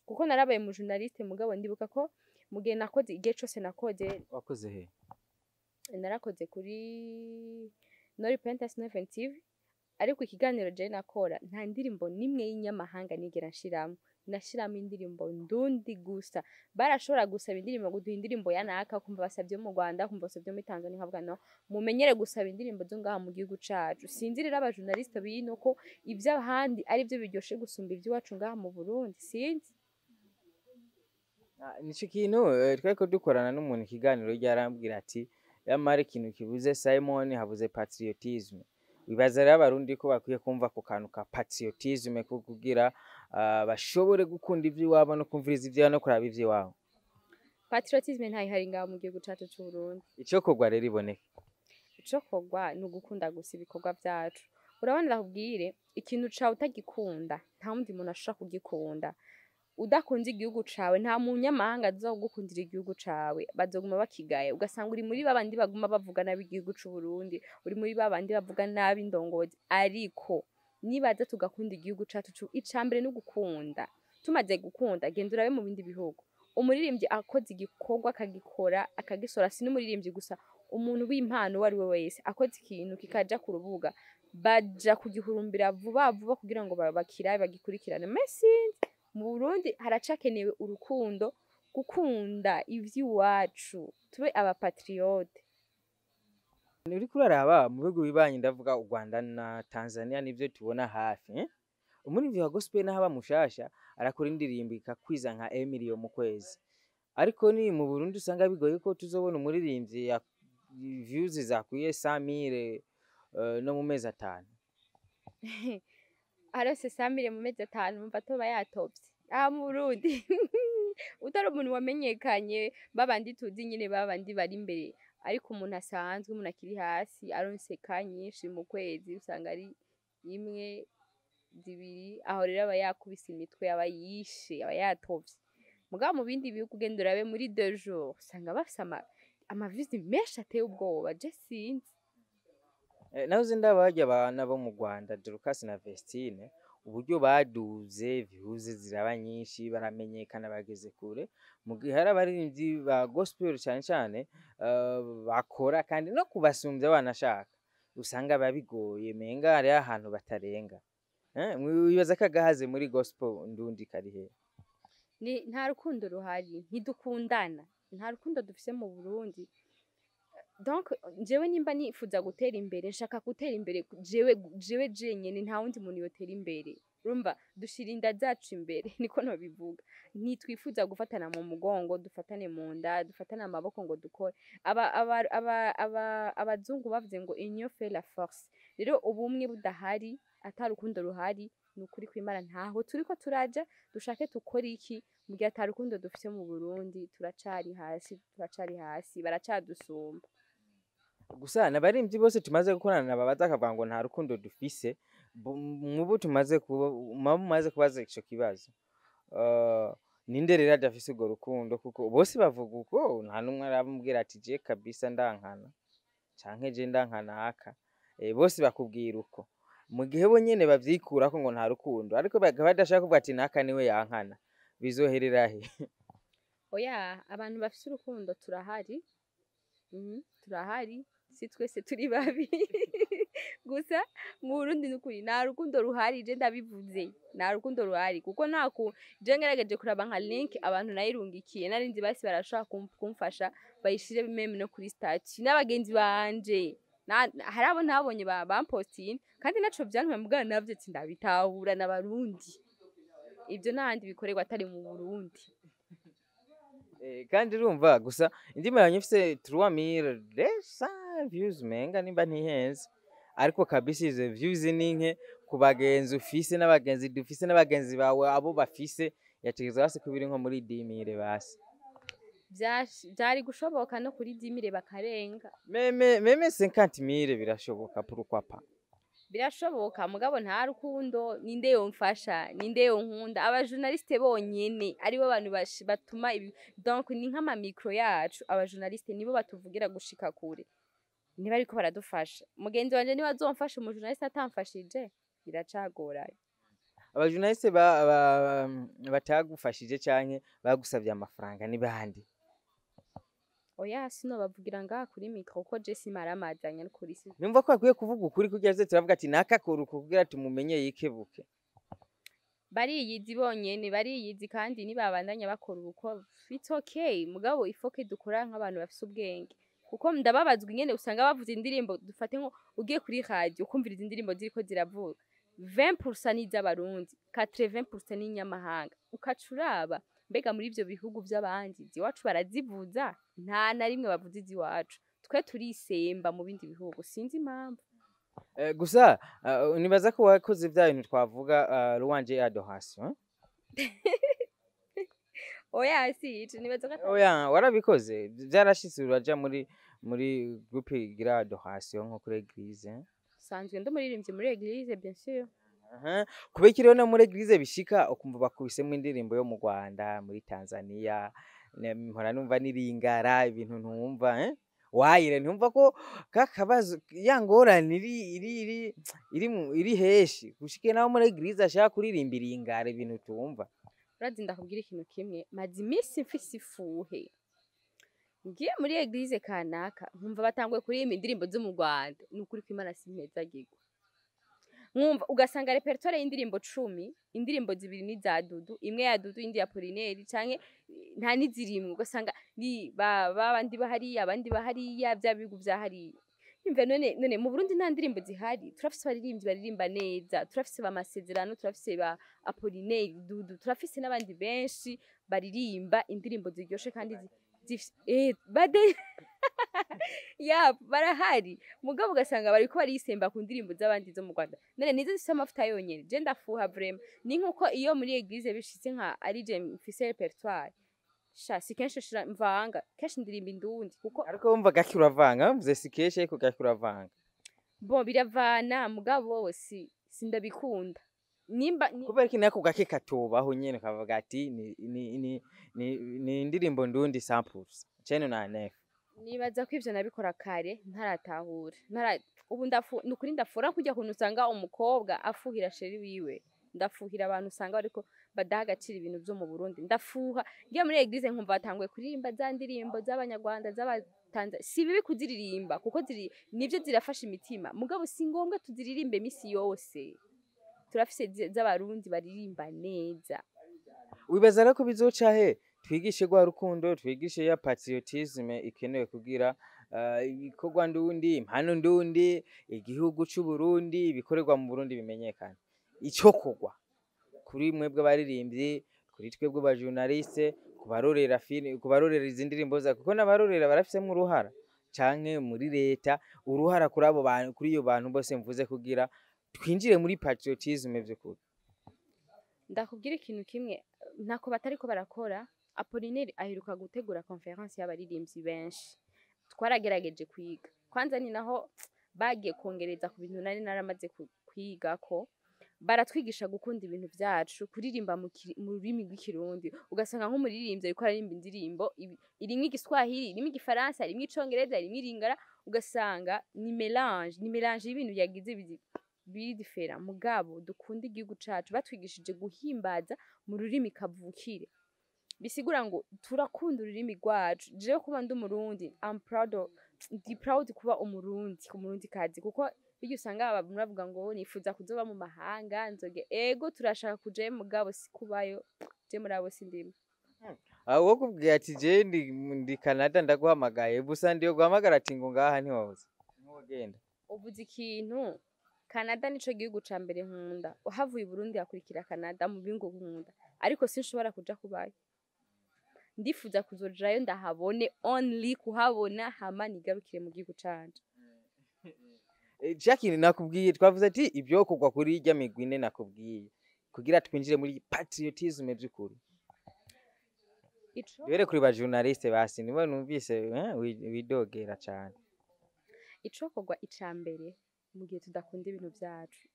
[SPEAKER 1] kuko narabaye mu journaliste, mugabo ndibuka ko mu gihe nakoze, igihe cose nakoze.
[SPEAKER 2] Wakoze he?
[SPEAKER 1] Narakoze kuri No Repentance No Event TV, ariko ikiganiro je nakora nta ndirimbo nimwe y'inyamahanga nigera nshiramwo, nashiramo indirimbo ndundi gusa. Barashobora gusaba indirimbo, ngo duhe indirimbo ya naka, kumva basabye mu Rwanda, kumva basabye muri Tanzania, nkavuga no mumenyere gusaba indirimbo zo ngaha mu gihugu cacu. Sinzi rero abajournaliste bino ko ivy'ahandi ari byo biryoshe gusumba ivy'iwacu ngaha mu Burundi, sinzi.
[SPEAKER 2] Ah, nico kintu twariko dukorana n'umuntu ikiganiro, yarambwira ati yamara ikintu kibuze Simon, habuze patriotisme. Wibaza rero abarundi ko bakwiye kumva ku kantu ka patriotisme ko kugira bashobore gukunda ivy'iwabo no kumviriza ivy'iwabo no kuraba ivy'iwabo?
[SPEAKER 1] Patriotisme ntayihari ngaha mu gihugu cacu c'Uburundi.
[SPEAKER 2] Icokorwa rero iboneke?
[SPEAKER 1] Icokorwa ni ugukunda gusa ibikorwa vyacu. Urabona, ndakubwire, ikintu cawe utagikunda nta wundi muntu ashobora kugikunda. Udakunze igihugu cawe nta munyamahanga azogukundira igihugu cawe, bazoguma bakigaye. Ugasanga uri muri babandi baguma bavuga nabi igihugu c'Uburundi, uri muri babandi bavuga nabi indongozi. Ariko nibaza tugakunda igihugu cacu, icambere ni ugukunda. Tumaze gukunda, genda urabe mu bindi bihugu, umuririmbyi akoze igikorwa akagikora akagisora, si n'umuririmbyi gusa, umuntu w'impano uwo ari we wese akoze ikintu kikaja ku rubuga. Baja kugihurumbira vuba vuba kugira ngo bakirabe, bagikurikirane. Mais sinzi, mu Burundi haracakenewe urukundo, gukunda ivy'iwacu, tube aba patriotes.
[SPEAKER 2] Uriko uraraba mu bihugu bibanyi, ndavuga u Rwanda na Tanzania, nivyo tubona hafi, eh? Umuririmbyi wa gospel naho aba mushasha arakora indirimbo ikakwiza nka emilio mu kwezi, ariko ni mu Burundi usanga bigoye ko tuzobona umuririmbyi ya views zakwiye 100,000 no mu mezi 5.
[SPEAKER 1] Arose 100,000 mu mezi 5, mumva toba yatovye. Aha mu Burundi, utari umuntu wamenyekanye, babandi tuzi nyine, babandi bari imbere, ariko umuntu asanzwe, umuntu akiri hasi, aronse ka nyinshi mu kwezi usanga ari imwe, zibiri. Aho rero aba yakubise imitwe, aba yishe, aba yatovye. Mugabo mu bindi bihugu, ugenda urabe, muri 2 jours usanga bafise ama views menshi ateye ubwoba. Je sinzi.
[SPEAKER 2] Naho uzi, ndabarya abana bo mu Rwanda, Dorcas na Vestine, uburyo baduze views ziraba nyinshi, baramenyekana, bageze kure, mu gihe hari abaririmbyi ba gospel cyane cyane bakora kandi no kubasumbya banashaka usanga biba bigoye, menga hariho ahantu batarenga. Wibaza ko agahaze muri gospel ndundi kari he?
[SPEAKER 1] Ni nta rukundo ruhari, ntidukundana, nta rukundo dufise mu Burundi. Donc jewe nimba nifuza gutera imbere, nshaka gutera imbere jewe jenyene, nta wundi muntu yotera imbere. Urumva, dushira inda zacu imbere, niko nobivuga. Ntitwifuza gufatana mu mugongo, dufatane mu nda, dufatane amaboko ngo dukore. Aba, aba, aba, aba, abazungu bavuze ngo "Union fait la force". Rero ubumwe budahari, ata rukundo ruhari, ni ukuri kw'Imana ntaho turiko turaja. Dushake tukore iki mu gihe ata rukundo dufise mu Burundi? Turacari hasi, turacari hasi, baracadusumba.
[SPEAKER 2] Gusa n'abaririmbyi bose tumaze gukorana babaza akavuga ngo nta rukundo dufise. Mubo tumaze kuba, muba mumaze kubaza ico kibazo, ninde rero adafise urwo rukundo? Kuko bose bavuga uko, nta n'umwe aramubwira ati je kabisa ndankana canke je ndankana aka. Bose bakubwira uko, mu gihe bo nyene bavyikurako ngo nta rukundo, ariko bakaba badashaka kuvuga ati naka niwe yankana. Bizoherera he?
[SPEAKER 1] Oya, abantu bafise urukundo turahari. Turahari, si twese turi babi. Gusa mu Burundi nukuri nta rukundo ruhari, je ndabivuze, nta rukundo ruhari, kuko nta ku je ngerageje kuraba nka link abantu nayirungikiye, narinzi basi barashobora kumfasha bayishire même no kuri statut n'abagenzi banje. Hari abo ntabonye bampostinze kandi naco vyantwaye, mugabo navyo ati ndabitahura n'Abarundi, ivyo n'ahandi bikorerwa atari mu Burundi.
[SPEAKER 2] Kandi urumva gusa indirimbo yanjye ifise 3200 views menga nimba ntihenze, ariko kabisa izo views ni nke ku bagenzi ufise n'abagenzi dufise n'abagenzi bawe abo bafise. Yategerezwa basi kuba iri nko muri 10,000 basi.
[SPEAKER 1] Vyari gushoboka no kuri 10,000 bakarenga.
[SPEAKER 2] Même 50,000 birashoboka, pourquoi pas?
[SPEAKER 1] Birashoboka, mugabo nta rukundo. Ninde yomfasha? Ninde yonkunda? Aba journalistes bonyene aribo bantu batuma ibi. Donc ni nk'ama micro yacu, aba journalistes nibo batuvugira gushika kure. Niba ariko baradufasha, mugenzi wanje niwe azomfasha, umu journaliste atamfashije biracagoranye.
[SPEAKER 2] Aba journalistes batagufashije canke bagusavye amafaranga ni bande?
[SPEAKER 1] Oya, sinobavugira ngaha kuri micro kuko je simaramazanya n'ukuri si.
[SPEAKER 2] Numva ko bakwiye kuvuga ukuri kugira tuze turavuga ati nakakora uku kugira tumumenye yikebuke.
[SPEAKER 1] Bariyizi bonyene, bariyizi, kandi nibabandanya bakora uko, it's okay. Mugabo il faut que dukora nk'abantu bafise ubwenge, kuko ndababazwa ingene usanga bavuza indirimbo. Dufate nko ugiye kuri radio ukumviriza indirimbo ziriko ziravuga, 20% ni iz'Abarundi, 80% ni inyamahanga. Ukaca uraba mbega muri ivyo bihugu vy'abandi iwacu barazivuza? Nta na rimwe bavuza iz'iwacu. Twe turisemba mu bindi bihugu, sinzi impamvu.
[SPEAKER 2] Gusa nibaza ko wakoze vya bintu twavuga, louange et adoration.
[SPEAKER 1] Oya, si ico, nibaza ko
[SPEAKER 2] Oya, warabikoze, vyarashitse uraja muri groupe igira adoration nko kuri église, eh?
[SPEAKER 1] Sanzwe ndi umuririmbyi muri église, bien sûr.
[SPEAKER 2] Aha. Kubera iki rero no muri église bishika ukumva bakubisemo indirimbo yo mu Rwanda, muri Tanzania, mpora numva n'iringara, ibintu ntumva, eh? Wayire ntumva ko ka kabazo ya ngorane iri heshi gushike naho muri église ashaka kuririmba iringara, ibintu tumva.
[SPEAKER 1] Urazi, ndakubwira ikintu kimwe: maze iminsi mfise ifuhe, ngiye muri église kanaka nkumva batanguye kuririmba indirimbo zo mu Rwanda, ni ukuri ko Imana simpezagirwa. Mwumva ugasanga répertoire y'indirimbo 10, indirimbo zibiri ni za Dudu, imwe ya Dudu, indi ya Apollinaire, canke nta n'izirimwe. Ugasanga ni ba babandi bahariya, abandi bahariya, bya bihugu vya hariya. Imve none mu Burundi nta ndirimbo zihari? Turafise abaririmbyi baririmba neza, turafise ba Masezerano, turafise ba Apollinaire, Dudu, turafise n'abandi benshi baririmba indirimbo ziryoshe kandi bade ya barahari. Mugabo ugasanga bariko barisemba ku ndirimbo z'abandi zo mu Rwanda. None nizo zifise amavuta yonyene? Je ndafuha vraiment. Ni nkuko iyo muri église bishitse nka ari je mfise répertoire, sha si kenshi shira mvanga, kenshi ndirimba indundi kuko
[SPEAKER 2] Ariko wumva gake uravanga, mvuze si kenshi, ariko gake uravanga.
[SPEAKER 1] Bon, biravana, mugabo si sindabikunda nimba
[SPEAKER 2] Kubera iki nako gake katubaho nyene kavuga ati ni indirimbo ndundi 100% cene na nef?
[SPEAKER 1] Nibaza ko ivyo nabikora kare ntaratahura, ntara ubu ndafu nukuri ndafura kujya kuntu usanga umukobwa afuhira chéri wiwe. Ndafuhira abantu usanga bariko badaha agaciro ibintu vyo mu Burundi. Ndafuha ngiye muri église nkumva batanguye kuririmba za ndirimbo z'Abanyarwanda, z'Abatanzania. Si bibi kuziririmba kuko ziri nivyo zirafasha imitima, mugabo si ngombwa tuziririmbe misi yose. Turafise z'Abarundi baririmba neza.
[SPEAKER 2] Wibaza rero ko bizoca he twigishe rwa rukundo, twigishe ya patriotisme ikenewe kugira ibikorwa ndundi, impano ndundi, igihugu c'u Burundi, ibikorerwa mu Burundi bimenyekane? Ico kogwa kuri mwebwe abaririmbyi, kuri twebwe ba journaliste, kubarorera film, kubarorera izi ndirimbo za, kuko n'abarorera barafisemwo uruhara, canke muri leta uruhara kuri abo bantu, kuri iyo bantu bose mvuze, kugira twinjire muri patriotisme vy'ukuri?
[SPEAKER 1] Ndakubwira ikintu kimwe, ntako batariko barakora. Apollinaire aheruka gutegura conférence y'abaririmbyi benshi. Twaragerageje kwiga kwanza, ni naho bagiye kongereza ku bintu nari naramaze kwigako. Baratwigisha gukunda ibintu vyacu, kuririmba mu rurimi rw'Ikirundi. Ugasanga nk'umuririmbyi ariko aririmba indirimbo irimwo Igiswahili, irimwo Igifaransa, irimwo Icongereza, irimwo Iringara, ugasanga ni mélange y'ibintu yagize biri différent. Mugabo dukunda igihugu cacu. Batwigishije guhimbaza mu rurimi kavukire, bisigura ngo turakunda ururimi rwacu. Jewe kuba ndi Umurundi, I'm proud of, ndi proud kuba Umurundi, Umurundi kazi, kuko burya usanga abantu bavuga ngo nifuza kuzoba mu mahanga nzoge. Ego, turashaka kujayo, mugabo si kubayo. Je muri abo sindimo.
[SPEAKER 2] Aho wo kubwira ati je ndi Canada, ndaguhamagaye gusa, ndiyo guhamagara ati ngo ngaha ntiwoza, ntiwogenda?
[SPEAKER 1] Uvuze ikintu. Canada nico gihugu ca mbere nkunda. Uhavuye i Burundi hakurikira Canada mu bihugu nkunda, ariko sinshobora kuja kubayo. Ndifuza kuzojayo ndahabone, only kuhabona, hama nigarukire mu gihugu canje.
[SPEAKER 2] Jackie, nakubwiye, twavuze ati ibyo kugwa kuri irya migwi ine nakubwiye kugira twinjire muri patriotisme by'ukuri.
[SPEAKER 1] Ico
[SPEAKER 2] Duhere kuri ba journaliste basi, nibo numvise widogera cane.
[SPEAKER 1] Icokorwa ica mbere, mu gihe tudakunda ibintu vyacu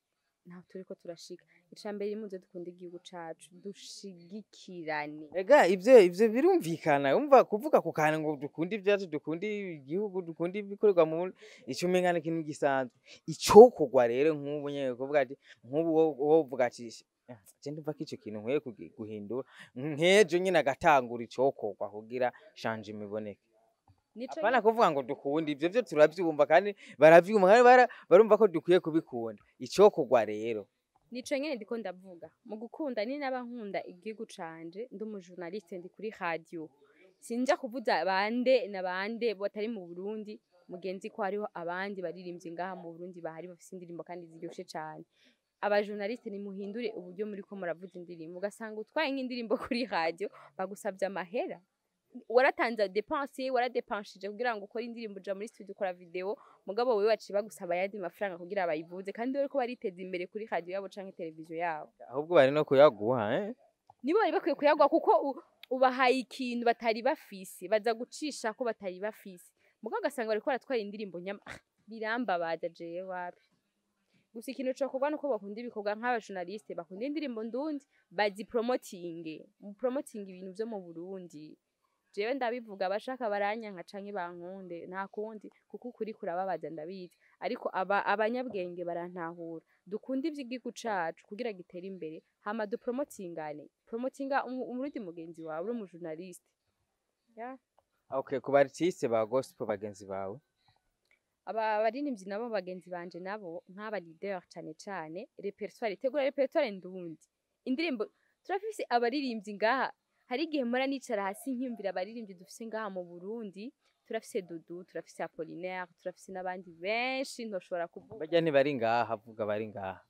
[SPEAKER 1] ntaho turiko turashika. Ica mbere, muze dukunda igihugu cacu, dushigikirane.
[SPEAKER 2] Ega ivyo birumvikana, umva kuvuga ku kantu ngo dukunda ibyacu, dukunda igihugu, dukunda ibikorerwa mu Burundi, ico umenga ni ikintu gisanzwe. Icokorwa rero nk'ubu nyene kuvuga ati nk'ubu wowe uvuga ati je ndumva ko ico kintu nkwiye guhindura nk'ejo nyene, agatangura icokorwa kugira changement iboneke.
[SPEAKER 1] Nico.
[SPEAKER 2] Apana kuvuga ngo dukunda ivyo, vyo turavyumva kandi baravyumva kandi barumva ko dukwiye kubikunda. Icokorwa rero?
[SPEAKER 1] Nico nyene ndiko ndavuga. Mu gukunda, ni naba nkunda igihugu canje, ndi umujournaliste, ndi kuri radio, sinja kuvuza bande na bande batari mu Burundi. Mugenzi ko hariho abandi baririmbyi ngaha mu Burundi bahari bafise indirimbo kandi ziryoshe cane. Abajournaliste, nimuhindure uburyo muriko muravuza indirimbo. Ugasanga utwaye nk'indirimbo kuri radio, bagusavye amahera, waratanze dépense, waradepanshije kugira ngo ukore indirimbo, uja muri studio, ukora video, mugabo wewe waciye bagusaba ayandi mafaranga kugira bayivuze, kandi bariko bariteza imbere kuri radio yabo canke televiziyo yabo.
[SPEAKER 2] Ahubwo bari no kuyaguha, eh?
[SPEAKER 1] Nibo bari bakwiye kuyagwa, kuko ubahaye ikintu batari bafise, baza gucisha ko batari bafise. Mugabo ugasanga bariko baratwara indirimbo nyama. Ah, birambabaza jewe, wapi. Gusa ikintu cokorwa nuko bakunda ibikorwa nk'abajournaliste, bakunda indirimbo ndundi, bazipromotinge, mupromotinge ibintu vyo mu Burundi. Jewe ndabivuga, abashaka baranyanka canke bankunde, nta kundi, kuko ukuri kurababaza, ndabizi, ariko aba abanyabwenge barantahura. Dukunde ivy'igihugu cacu kugira gitere imbere, hama dupromotingane. Promotinga Umurundi mugenzi wawe uri umujournaliste, yeah.
[SPEAKER 2] Okay, ku ba artiste ba gospel bagenzi bawe?
[SPEAKER 1] Aba baririmbyi nabo, bagenzi banje nabo, nk'aba leader cane cane, répertoire, tegura répertoire ndundi. Indirimbo turafise, abaririmbyi ngaha, hari igihe mpora nicara hasi nkiyumvira abaririmbyi dufise ngaha mu Burundi. Turafise Dudu, turafise Apollinaire, turafise n'abandi benshi ntoshobora kuvuga.
[SPEAKER 2] Barya ntibari ngaha, vuga bari ngaha.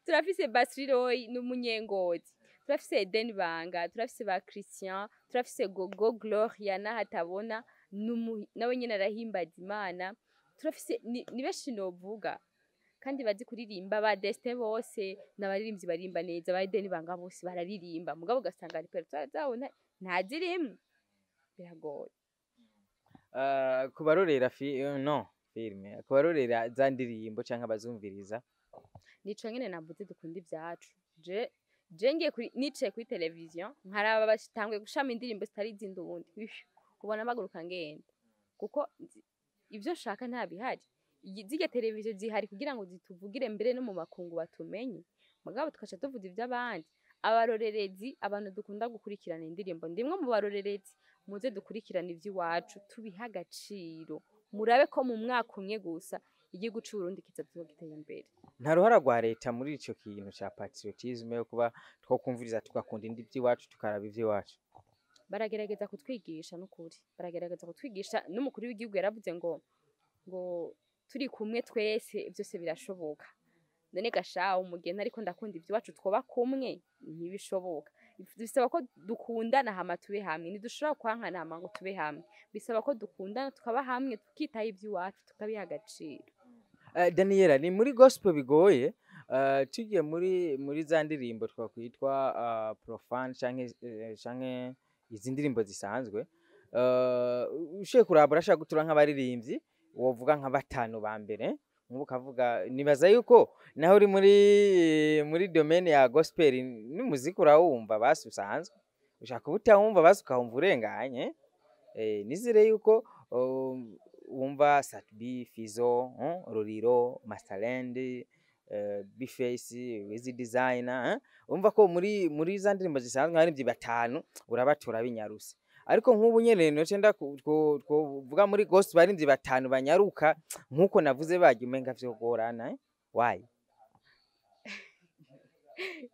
[SPEAKER 1] Turafise Basri Roy n'umunyengozi, turafise Eden Banga, turafise ba Christian, turafise Gogo Gloria n'ahatabona, nawe nyene arahimbaza Imana. Turafise ni benshi novuga kandi bazi kuririmba, ba Destin bose n'abaririmbyi baririmba neza, ba Eden Banga bose bararirimba, mugabo ugasanga répertoire zabo ntazirimwo, biragoye.
[SPEAKER 2] Ku barorera no filme, ku barorera za ndirimbo canke abazumviriza?
[SPEAKER 1] Nico nyene navuze, dukunda ivyacu. Je ngiye kuri, nicaye kuri televiziyo nkaraba batanguye gushama indirimbo zitari iz'indundi, ubona mpaguruka ngenda, kuko ivyo nshaka nta bihari. Zirya televiziyo zihari kugira ngo zituvugire mbere no mu makungu batumenye, mugabo tugaca tuvuza ivy'abandi. Abarorerezi, abantu dukunda gukurikirana indirimbo, ndimwe mu barorerezi, muze dukurikirane ivy'iwacu, tubihe agaciro, murabe ko mu mwaka umwe gusa igihugu c'Uburundi kiza giteye imbere.
[SPEAKER 2] Nta ruhara rwa leta muri ico kintu ca patriotisme, yo kuba twokumviriza, tugakunda indi ivy'iwacu, tukaraba ivy'iwacu?
[SPEAKER 1] Baragerageza kutwigisha, n'ukuri baragerageza kutwigisha. N'umukuru w'igihugu yaravuze ngo turi kumwe twese byose birashoboka. None gashawe umugeni, ariko ndakunda ivy'iwacu, twoba kumwe ntibishoboka. Bisaba ko dukundana hama tube hamwe. Ntidushobora kwankana hama ngo tube hamwe. Bisaba ko dukundana, tukaba hamwe, tukitaho ivy'iwacu, tukabiha agaciro.
[SPEAKER 2] Daniela, ni muri gospel bigoye. Tugiye muri za ndirimbo twakwitwa profane canke izi ndirimbo zisanzwe, ushiye kuraba urashaka gutura nk'abaririmbyi wovuga nka batanu ba mbere, nk'ubu ukavuga, nibaza yuko naho uri muri domaine ya gospel n'umuziki urawumva basi usanzwe, ushaka kuba utawumva basi ukawumva urenganye. Nizere yuko wumva Sat-B, Fizo, Ruriro, Masterland, Bface, Wiz Designer, Umva ko muri za ndirimbo zisanzwe hari batanu urabatura binyaruse. Ariko nk'ubu nyene noce twovuga muri gospel abarimvyi batanu banyaruka nkuko navuze barya, umenga vyogorana, eh? Why?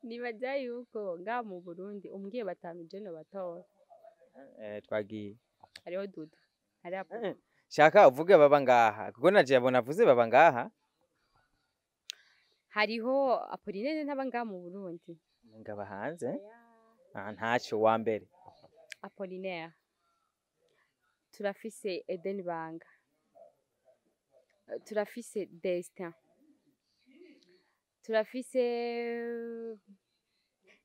[SPEAKER 1] Nibaza yuko ngaha mu Burundi umbwiye batanu je nobatora.
[SPEAKER 2] Twagiye.
[SPEAKER 1] Hariho Dudu, hariho
[SPEAKER 2] Shaka uvuge baba ngaha, kuko naje yabona avuze baba ngaha.
[SPEAKER 1] Hariho Apollinaire, ntaba ngaha mu Burundi.
[SPEAKER 2] Ngaba hanze. Ah, ntaco, wa mbere.
[SPEAKER 1] Apollinaire, turafise Eden Banga, turafise Destin, turafise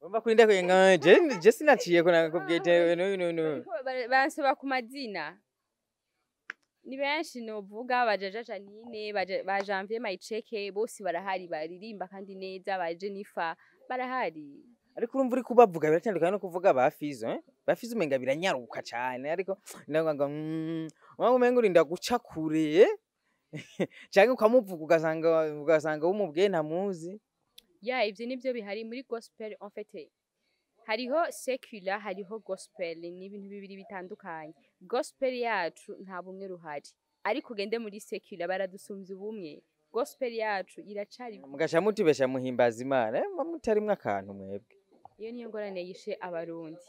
[SPEAKER 2] Urumva kuri ndakwenga je sinaciye ko nakubwiye no no no.
[SPEAKER 1] Bariko bansaba ku mazina, ni benshi novuga, ba Jaja Janine, ba Janvier Mayicheke, bose barahari, baririmba kandi neza, ba Jennifer barahari.
[SPEAKER 2] Ariko urumva uri kubavuga biratandukanye no kuvuga ba Fizo, eh? Ba Fizo umenga biranyaruka cane, ariko ndavuga ngo umenga urinda guca kure, canke ukamuvuga ugasanga wumubwiye ntamuzi.
[SPEAKER 1] Ya, ivyo nivyo bihari muri gospel. En fait, hariho secular, hariho gospel, ni ibintu bibiri bitandukanye. Gospel yacu nta bumwe ruhari, ariko ugende muri secular baradusumvya ubumwe. Gospel yacu iracari
[SPEAKER 2] Mugaca mutibesha muhimbaza Imana, muba mutarimwo akantu mwebwe.
[SPEAKER 1] Iyo niyo ngorane yishe Abarundi.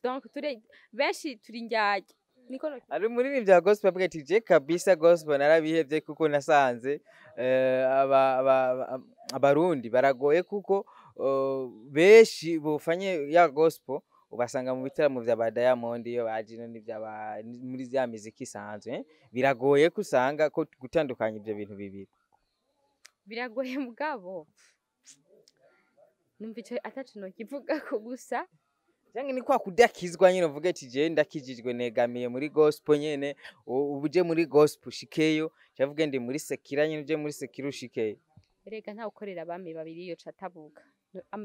[SPEAKER 1] Donc ture benshi turi indyarya, niko
[SPEAKER 2] Ari umuririmbyi wa gospel avuga ati: "Je kabisa gospel narabihevye kuko nasanze Abarundi baragoye, kuko benshi bofanye ya gospel ubasanga mu bitaramo vya ba Diamond, iyo baje ino n'ivyaba muri ya miziki isanzwe, eh? Biragoye ko usanga ko gutandukanya ivyo bintu bibiri."
[SPEAKER 1] Biragoye, mugabo numva ico ataco nokivugako gusa.
[SPEAKER 2] Canke ni kwa kudakizwa nyene, uvuge ati: "Je ndakijijwe, negamiye muri gospel nyene." Uje muri gospel ushikeyo, canke ndi muri secular nyene, uje muri secular ushikeyo.
[SPEAKER 1] Erega ntawe ukorera abami babiri, iyo catabuka.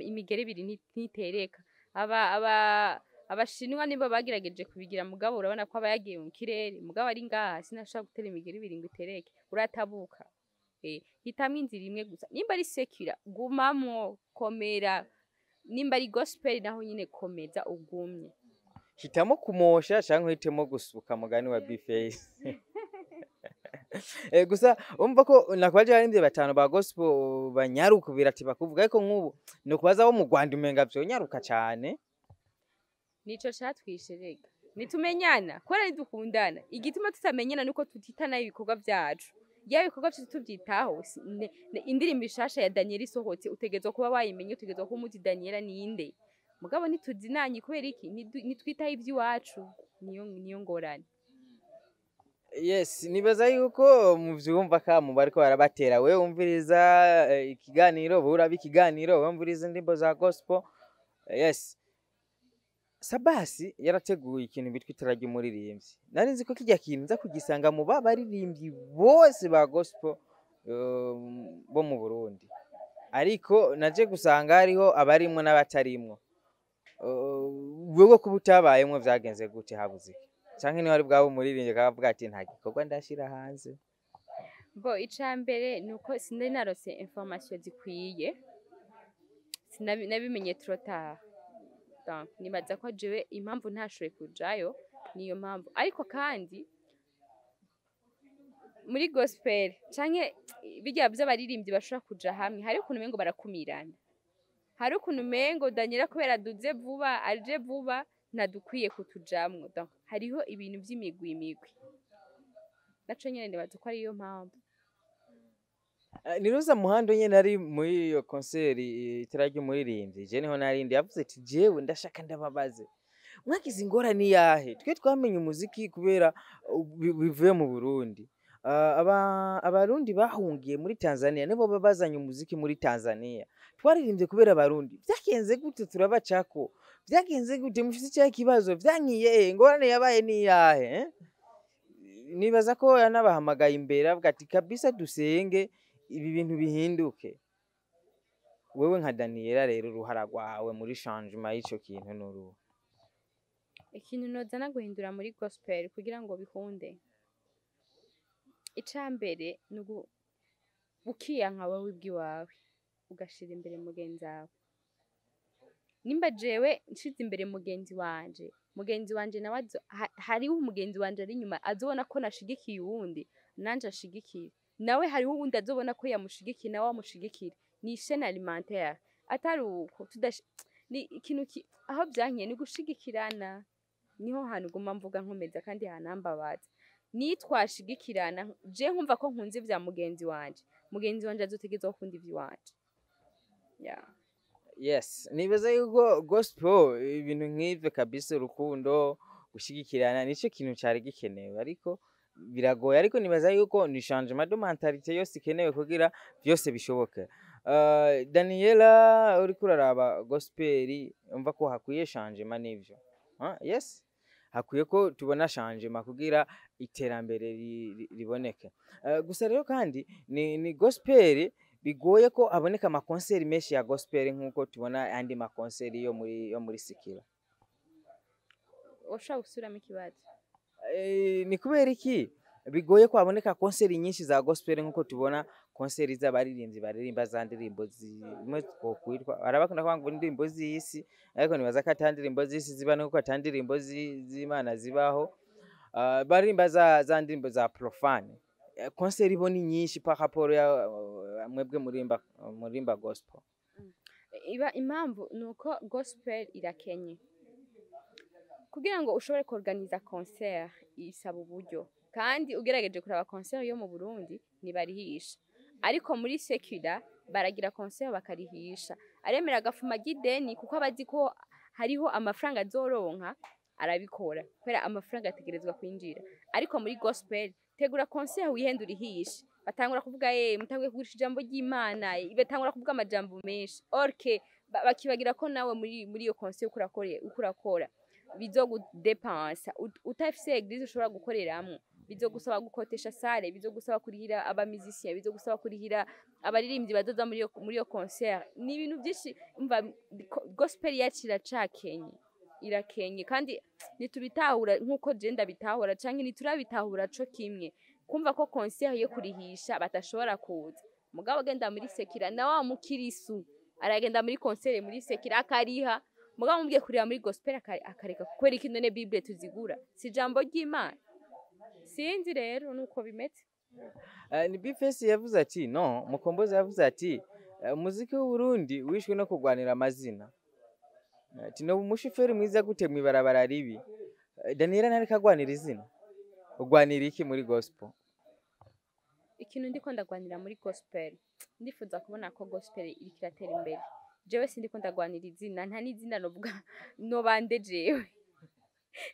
[SPEAKER 1] Imigeri ibiri ntitereka. Aba Abashinwa nibo bagerageje kubigira, mugabo urabona ko aba yagiye mu kirere, mugabo ari ngaha sinashobora gutera imigeri ibiri ngo itereke, uratabuka. Hitamwo inzira imwe gusa. Nimba ari secular, gumamwo, komera. Nimba ari gospel naho nyine, komeza ugumye.
[SPEAKER 2] Hitamo kumosha canke uhitemo gusuka, mugani wa Bface. Gusa umva ko nakwaje abaririmbyi batanu ba gospel banyaruka biratiba kuvuga, ariko nk'ubu nokubaza abo mu Rwanda umenga vyonyaruka cane.
[SPEAKER 1] Nico catwishe rega, nitumenyana kubera ntidukundana. Igituma tutamenyana nuko tutitana ibikorwa vyacu. Iyo ibikorwa vyacu tuvyitaho, indirimbo ishasha ya Daniel isohotse, utegerezwa kuba wayimenye, utegerezwa kuba umuzi Daniela ninde. Mugabo ntituzinanye kubera iki? Ntitwitaho ivy'iwacu, niyo ngorane.
[SPEAKER 2] Yes, nibaza yuko muvyumva kamo bariko barabatera. Wewe wumviriza ikiganiro, wowe uraba ikiganiro, wewe wumviriza indirimbo za gospel. Yes, Sabasi yarateguye ikintu bitwa itara ry'umuririmbyi. Nari nzi ko kirya kintu nza kugisanga mu ba baririmbyi bose ba gospel bo mu Burundi, ariko naje gusanga hariho abarimwo n'abatarimwo. Wewe kuba utabayemwo vyagenze gute? Habuze iki? Canke niba ari bwaba umuririmbyi akavuga ati nta gikorwa ndashira hanze?
[SPEAKER 1] Bo, ica mbere ni uko sinari narose information zikwiye. Nabimenye trop tard. Donc nibaza ko jewe impamvu ntashoboye kujayo niyo mpamvu. Ariko kandi muri gospel canke birya vy'abaririmbyi bashobora kuja hamwe, hari ukuntu umengo barakumirana, hari ukuntu umengo Daniela kubera aduze vuba, aje vuba, ntadukwiye kutujamwo. Donc hariho ibintu vy'imigwi imigwi, naco nyene nibaza ko ariyo mpamvu.
[SPEAKER 2] Niroza Muhando nyene ari muri iyo concert itara ry'umuririmbyi, je niho narindi, yavuze ati jewe ndashaka ndababaze, mwagize ingorane yahe? Twe twamenye umuziki kubera bivuye mu Burundi. Abarundi bahungiye muri Tanzania nibo bazanye umuziki muri Tanzania. Twaririmbye kubera abarundi, vyagenze gute turabacako? Vyagenze gute? Mufise icahe kibazo? Vyankiye ingorane yabaye niyahe, eh? Nibaza ko yanabahamagaye imbere avuga ati kabisa dusenge ibi bintu bihinduke. Wewe nka Daniela rero, uruhara rwawe muri changement y'ico kintu n'uruhe?
[SPEAKER 1] Ikintu nozana guhindura muri gospel kugira ngo bikunde, ica mbere ni ukiyanka wowe ubwiwawe, ugashira imbere mugenzi wawe. Nimba jewe nshize imbere mugenzi wanje, mugenzi wanje nawe hariho umugenzi wanje ari inyuma azobona ko nashigikiye uwundi, nanje ashigikire. Nawe hariho uwundi azobona ko yamushigikiye, nawe amushigikire. Ni chaîne alimentaire. Atari uko ni ikintu aho vyankiye ni gushigikirana. Niho hantu guma mvuga nkomeza kandi hanambabaza. Nitwashigikirana, je nkumva ko nkunze ivya mugenzi wanje, mugenzi wanje azotegerezwa gukunda ivy'iwanje, yeah.
[SPEAKER 2] Yes, nibaza yuko gospel ibintu nk'ivyo kabisa, urukundo, gushigikirana, nico kintu cari gikenewe, ariko biragoye. Ariko nibaza yuko ni changement de mentalité yose ikenewe kugira vyose bishoboke. Daniela, uriko uraraba gospel, umva ko hakwiye changement, nivyo? Yes, hakwiye ko tubona changement kugira iterambere riboneke. Gusa rero kandi ni gospel bigoye ko haboneka amakonseri menshi ya gospel nk'uko tubona andi makonseri yo muri séculaire.
[SPEAKER 1] Ushobora gusubiramo ikibazo?
[SPEAKER 2] Ni kubera iki bigoye ko haboneka konseri nyinshi za gospel nk'uko tubona konseri z'abaririmbyi baririmba za ndirimbo zimwe twokwitwa, arabakunda kuvuga ngo indirimbo z'isi, ariko nibaza ko ata ndirimbo z'isi ziba nuko ata ndirimbo z'Imana zibaho. Baririmba za ndirimbo za profane. Konseri bo ni nyinshi par rapport ya mwebwe murimba gospel.
[SPEAKER 1] Iba impamvu ni uko gospel irakenye. Kugira ngo ushobore kuorganiza concert isaba uburyo, kandi ugerageje kuraba concert yo mu Burundi ntibarihisha, ariko muri séculaire baragira concert bakarihisha. Aremera agafuma ideni kuko aba azi ko hariho amafaranga azoronka, arabikora kubera amafaranga ategerezwa kwinjira. Ariko muri gospel, tegura concert wihenda urihishe, batangura kuvuga mutanguye kugurisha ijambo ry'Imana, batangura kuvuga amajambo menshi orke bakibagira ko nawe muri iyo concert uko urakora bizogudepansa. Utafise église ushobora gukoreramwo, bizogusaba gukotesha salle, bizogusaba kurihira aba musiciens, bizogusaba kurihira abaririmbyi bazoza muri iyo concert. Ni ibintu byinshi. Umva, gospel yacu iracakenye, irakenye, kandi ntitubitahura nk'uko je ndabitahura, canke ntiturabitahura co kimwe, kumva ko concert yo kurihisha batashobora kuza. Mugabo agenda muri séculaire, na wa mukirisu aragenda muri concert muri séculaire akariha. Mugabo mubwiye kurira muri gospel akareka kubera iki? None Bible tuzigura si ijambo ry'Imana? Sinzi rero nuko bimeze.
[SPEAKER 2] Ni B-Face yavuze ati no Mukombozi yavuze ati umuziki w'u Burundi wishwe no kurwanira amazina, ati no umushoferi mwiza gute mwibarabara ribi. Daniela ntariko agwanira izina, ugwanira iki muri gospel?
[SPEAKER 1] Ikintu ndiko ndagwanira muri gospel, ndifuza kubona ko gospel iriko iratera imbere. Jewe sindiko ndagwanira izina, nta n'izina novuga nobande jewe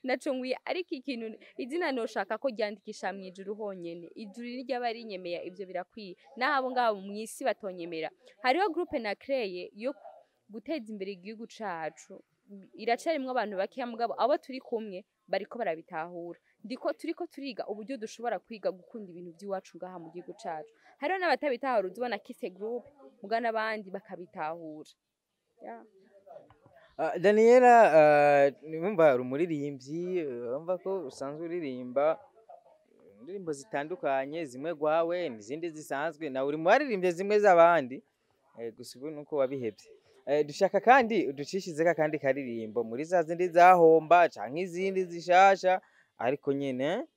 [SPEAKER 1] naco nkwiye, ariko ikintu izina noshaka ko ryandikisha mw'ijuru honyene, ijuru niryaba rinyemeye, ivyo birakwiye, naho abo ngabo mw'isi batonyemera. Hariho groupe na créé yo guteza imbere igihugu cacu, iracarimwo abantu bakeya, mugabo abo turi kumwe bariko barabitahura. Ndiko turiko turiga uburyo dushobora kwiga gukunda ibintu by'iwacu ngaha mu gihugu cacu. Hariho n'abatabitahura, uzibona kise groupe, muga n'abandi bakabitahura, yeah.
[SPEAKER 2] Daniela, numva uri umuririmbyi, urumva ko usanzwe uririmba indirimbo zitandukanye, zimwe gwawe n'izindi zisanzwe, nawe uri mu baririmbye zimwe z'abandi, gusa ubu nuko wabihevye. Dushaka kandi uducishizeko akandi karirimbo muri za zindi zahomba canke izindi zishasha, ariko nyene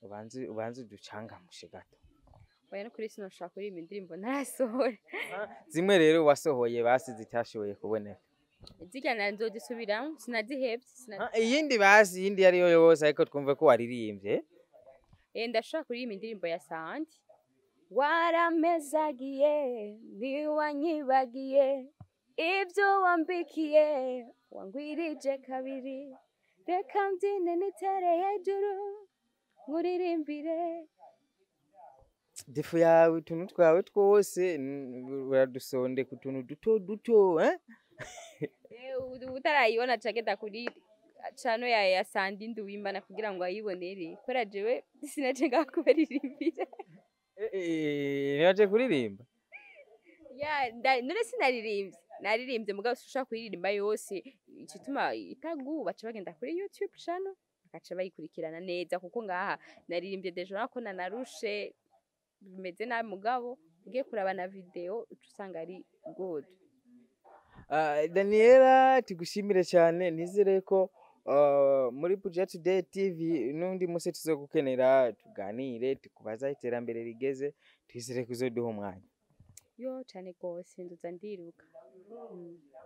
[SPEAKER 2] ubanze uducangamushe gato.
[SPEAKER 1] Oya, no kuri sinoshaka kuririmba indirimbo ntarasohora.
[SPEAKER 2] Zimwe rero wasohoye basi zitashoboye kuboneka.
[SPEAKER 1] Zirya na nzozisubiramwo, sinazihevye
[SPEAKER 2] Iyindi basi, iyindi ariyo yose, ariko twumve ko waririmbye.
[SPEAKER 1] Ndashobora kuririmba indirimbo ya Sandi. Waramezagiye, ntiwanyibagiye, ibyo wambikiye wangwirije kabiri, reka mbyine nitere hejuru nkuririmbire.
[SPEAKER 2] Défaut yawe, utuntu twawe twose uradusondeka utuntu duto duto, eh?
[SPEAKER 1] Utarayibona cagenda kuri cano ya Sandi Nduwimana kugira ngo ayibonere, kubera jewe sinaje ngaha kubaririmbira.
[SPEAKER 2] Ntiwaje kuririmba?
[SPEAKER 1] Ya, none sinaririmbye, naririmbye, mugabo sinshobora kuririmba yose. Igituma itagu baca bagenda kuri YouTube channel bakaca bayikurikirana neza, kuko ngaha naririmbye déjà urabona ko nanarushe, bimeze nabi, mugabo ugiye kuraba na video uca usanga ari good.
[SPEAKER 2] Daniela, tugushimire cyane, nizere ko muri Buja Today TV n'undi musi tuzogukenera tuganire, tukubaza iterambere rigeze, twizere ko uzoduha umwanya.
[SPEAKER 1] Yo, cane gose, nduza ndiruka.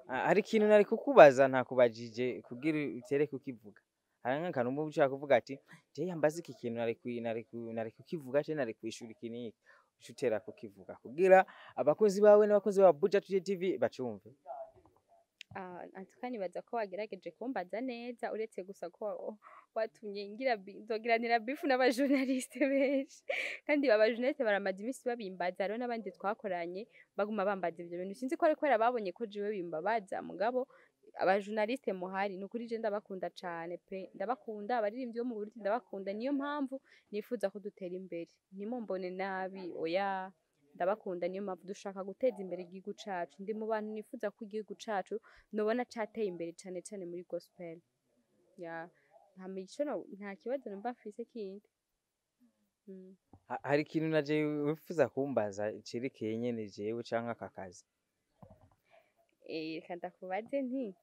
[SPEAKER 2] Hari ikintu nari kukubaza ntakubajije kugira utere kukivuga. Hari nk'akantu uba ushaka kuvuga ati je yambaza iki kintu nari kukivuga canke nari kwishura iki n'iki, uca utera kukivuga kugira abakunzi bawe n'abakunzi ba Buja Today TV bacumve.
[SPEAKER 1] Ah, en tout cas nibaza ko wagerageje kumbaza neza, uretse gusa ko watumye ngira nzogiranira beef n'abajournaliste benshi, kandi aba journaliste baramaze iminsi babimbaza. Hariho n'abandi twakoranye baguma bambaza ivyo bintu, sinzi ko ari kubera babonye ko jewe bimbabaza, mugabo abajournaliste muhari, ni ukuri je ndabakunda cane pe, ndabakunda. Abaririmbyi bo mu Burundi ndabakunda, niyo mpamvu nifuza ko dutera imbere. Ntimumbone nabi, oya, ndabakunda, niyo mpamvu dushaka guteza imbere igihugu cacu. Ndi mu bantu nifuza ko igihugu cacu nobona cateye imbere, cane cane muri gospel. Ya, nta mico nta kibazo numva mfise kindi.
[SPEAKER 2] Hari ikintu naje wifuza kumbaza cerekeye nyene jewe canke aka kazi?
[SPEAKER 1] Reka ndakubaze nti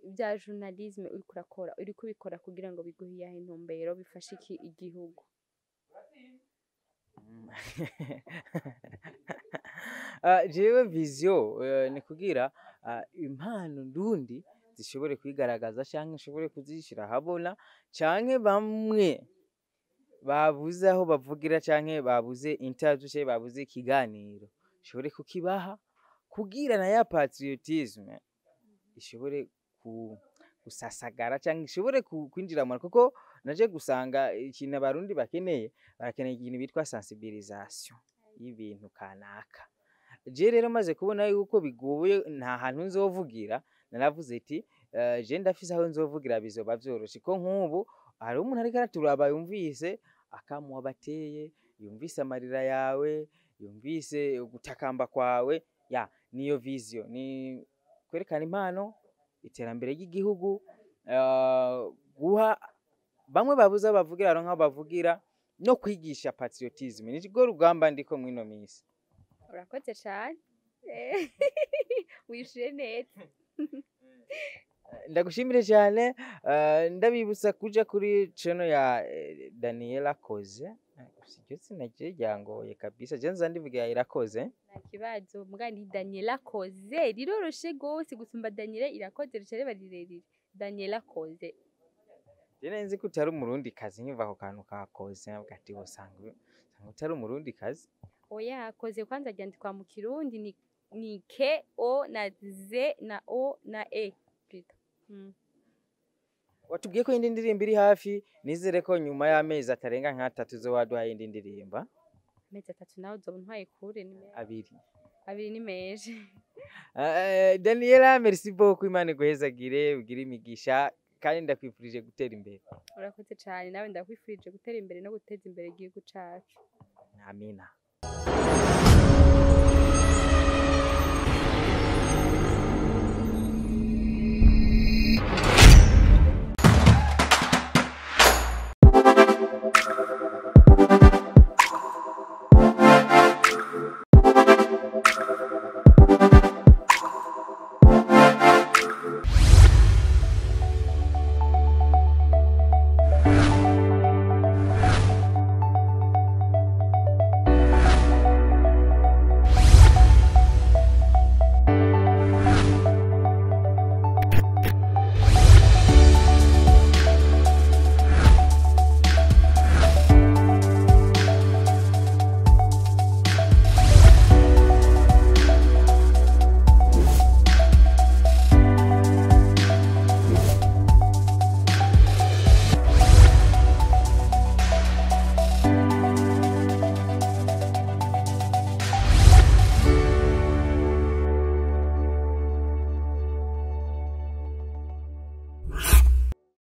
[SPEAKER 1] ibya journalisme uriko urakora, uriko ubikora kugira ngo biguhe iyahe ntumbero, bifashe iki igihugu?
[SPEAKER 2] Jewe vision ni kugira impano ndundi zishobore kwigaragaza canke nshobore kuzishira ahabona, canke bamwe babuze aho bavugira canke babuze interview canke babuze ikiganiro nshobore kukibaha, kugira na ya patriotisme ishobore gusasagara canke ishobore kwinjira mu, kuko naje gusanga ikintu abarundi bakeneye, barakeneye ikintu bitwa sensibilisation y'ibintu kanaka. Je rero maze kubona yuko bigoye, nta hantu nzovugira, naravuze ati je ndafise aho nzovugira, bizoba vyoroshe, ko nk'ubu hariho umuntu ariko araturaba, yumvise akamuha bateye, yumvise amarira yawe, yumvise gutakamba kwawe. Ya, niyo vision, ni kwerekana impano, iterambere ry'igihugu, guha bamwe babuze aho bavugira baronke aho bavugira, no kwigisha patriotisme. Nirwo rugamba ndiko mw'ino misi.
[SPEAKER 1] Urakoze cane, wishuye neza.
[SPEAKER 2] Ndagushimire cyane. Ndabibutsa kuja kuri channel ya Daniela Koze. Siryo zina rye ryangoye kabisa, je nza ndivuga Irakoze.
[SPEAKER 1] Nta kibazo, muga ni Daniela Koze, riroroshe gose gusumba Daniela Irakoze, rica riba rirerire. Daniela Koze.
[SPEAKER 2] Je nari nzi ko utari umurundi kazi, nkiva ako kantu ka Koze nkavuga ati usanga utari umurundi kazi.
[SPEAKER 1] Oya, Koze kwanza ryandikwa mu Kirundi ni K O na Z na O na E plutôt.
[SPEAKER 2] Watubwiye ko indi ndirimbo iri hafi, nizere ko nyuma y'amezi atarenga nk'atatu zo waduhaye indi ndirimbo.
[SPEAKER 1] Amezi 3 nawe uzoba untwaye kure, ni menshi.
[SPEAKER 2] 2.
[SPEAKER 1] 2 ni menshi.
[SPEAKER 2] Daniela, merci beaucoup, Imana iguhezagire, ugire imigisha, kandi ndakwifurije gutera imbere.
[SPEAKER 1] Urakoze cyane, nawe ndakwifurije gutera imbere no guteza imbere igihugu cacu.
[SPEAKER 2] Amina.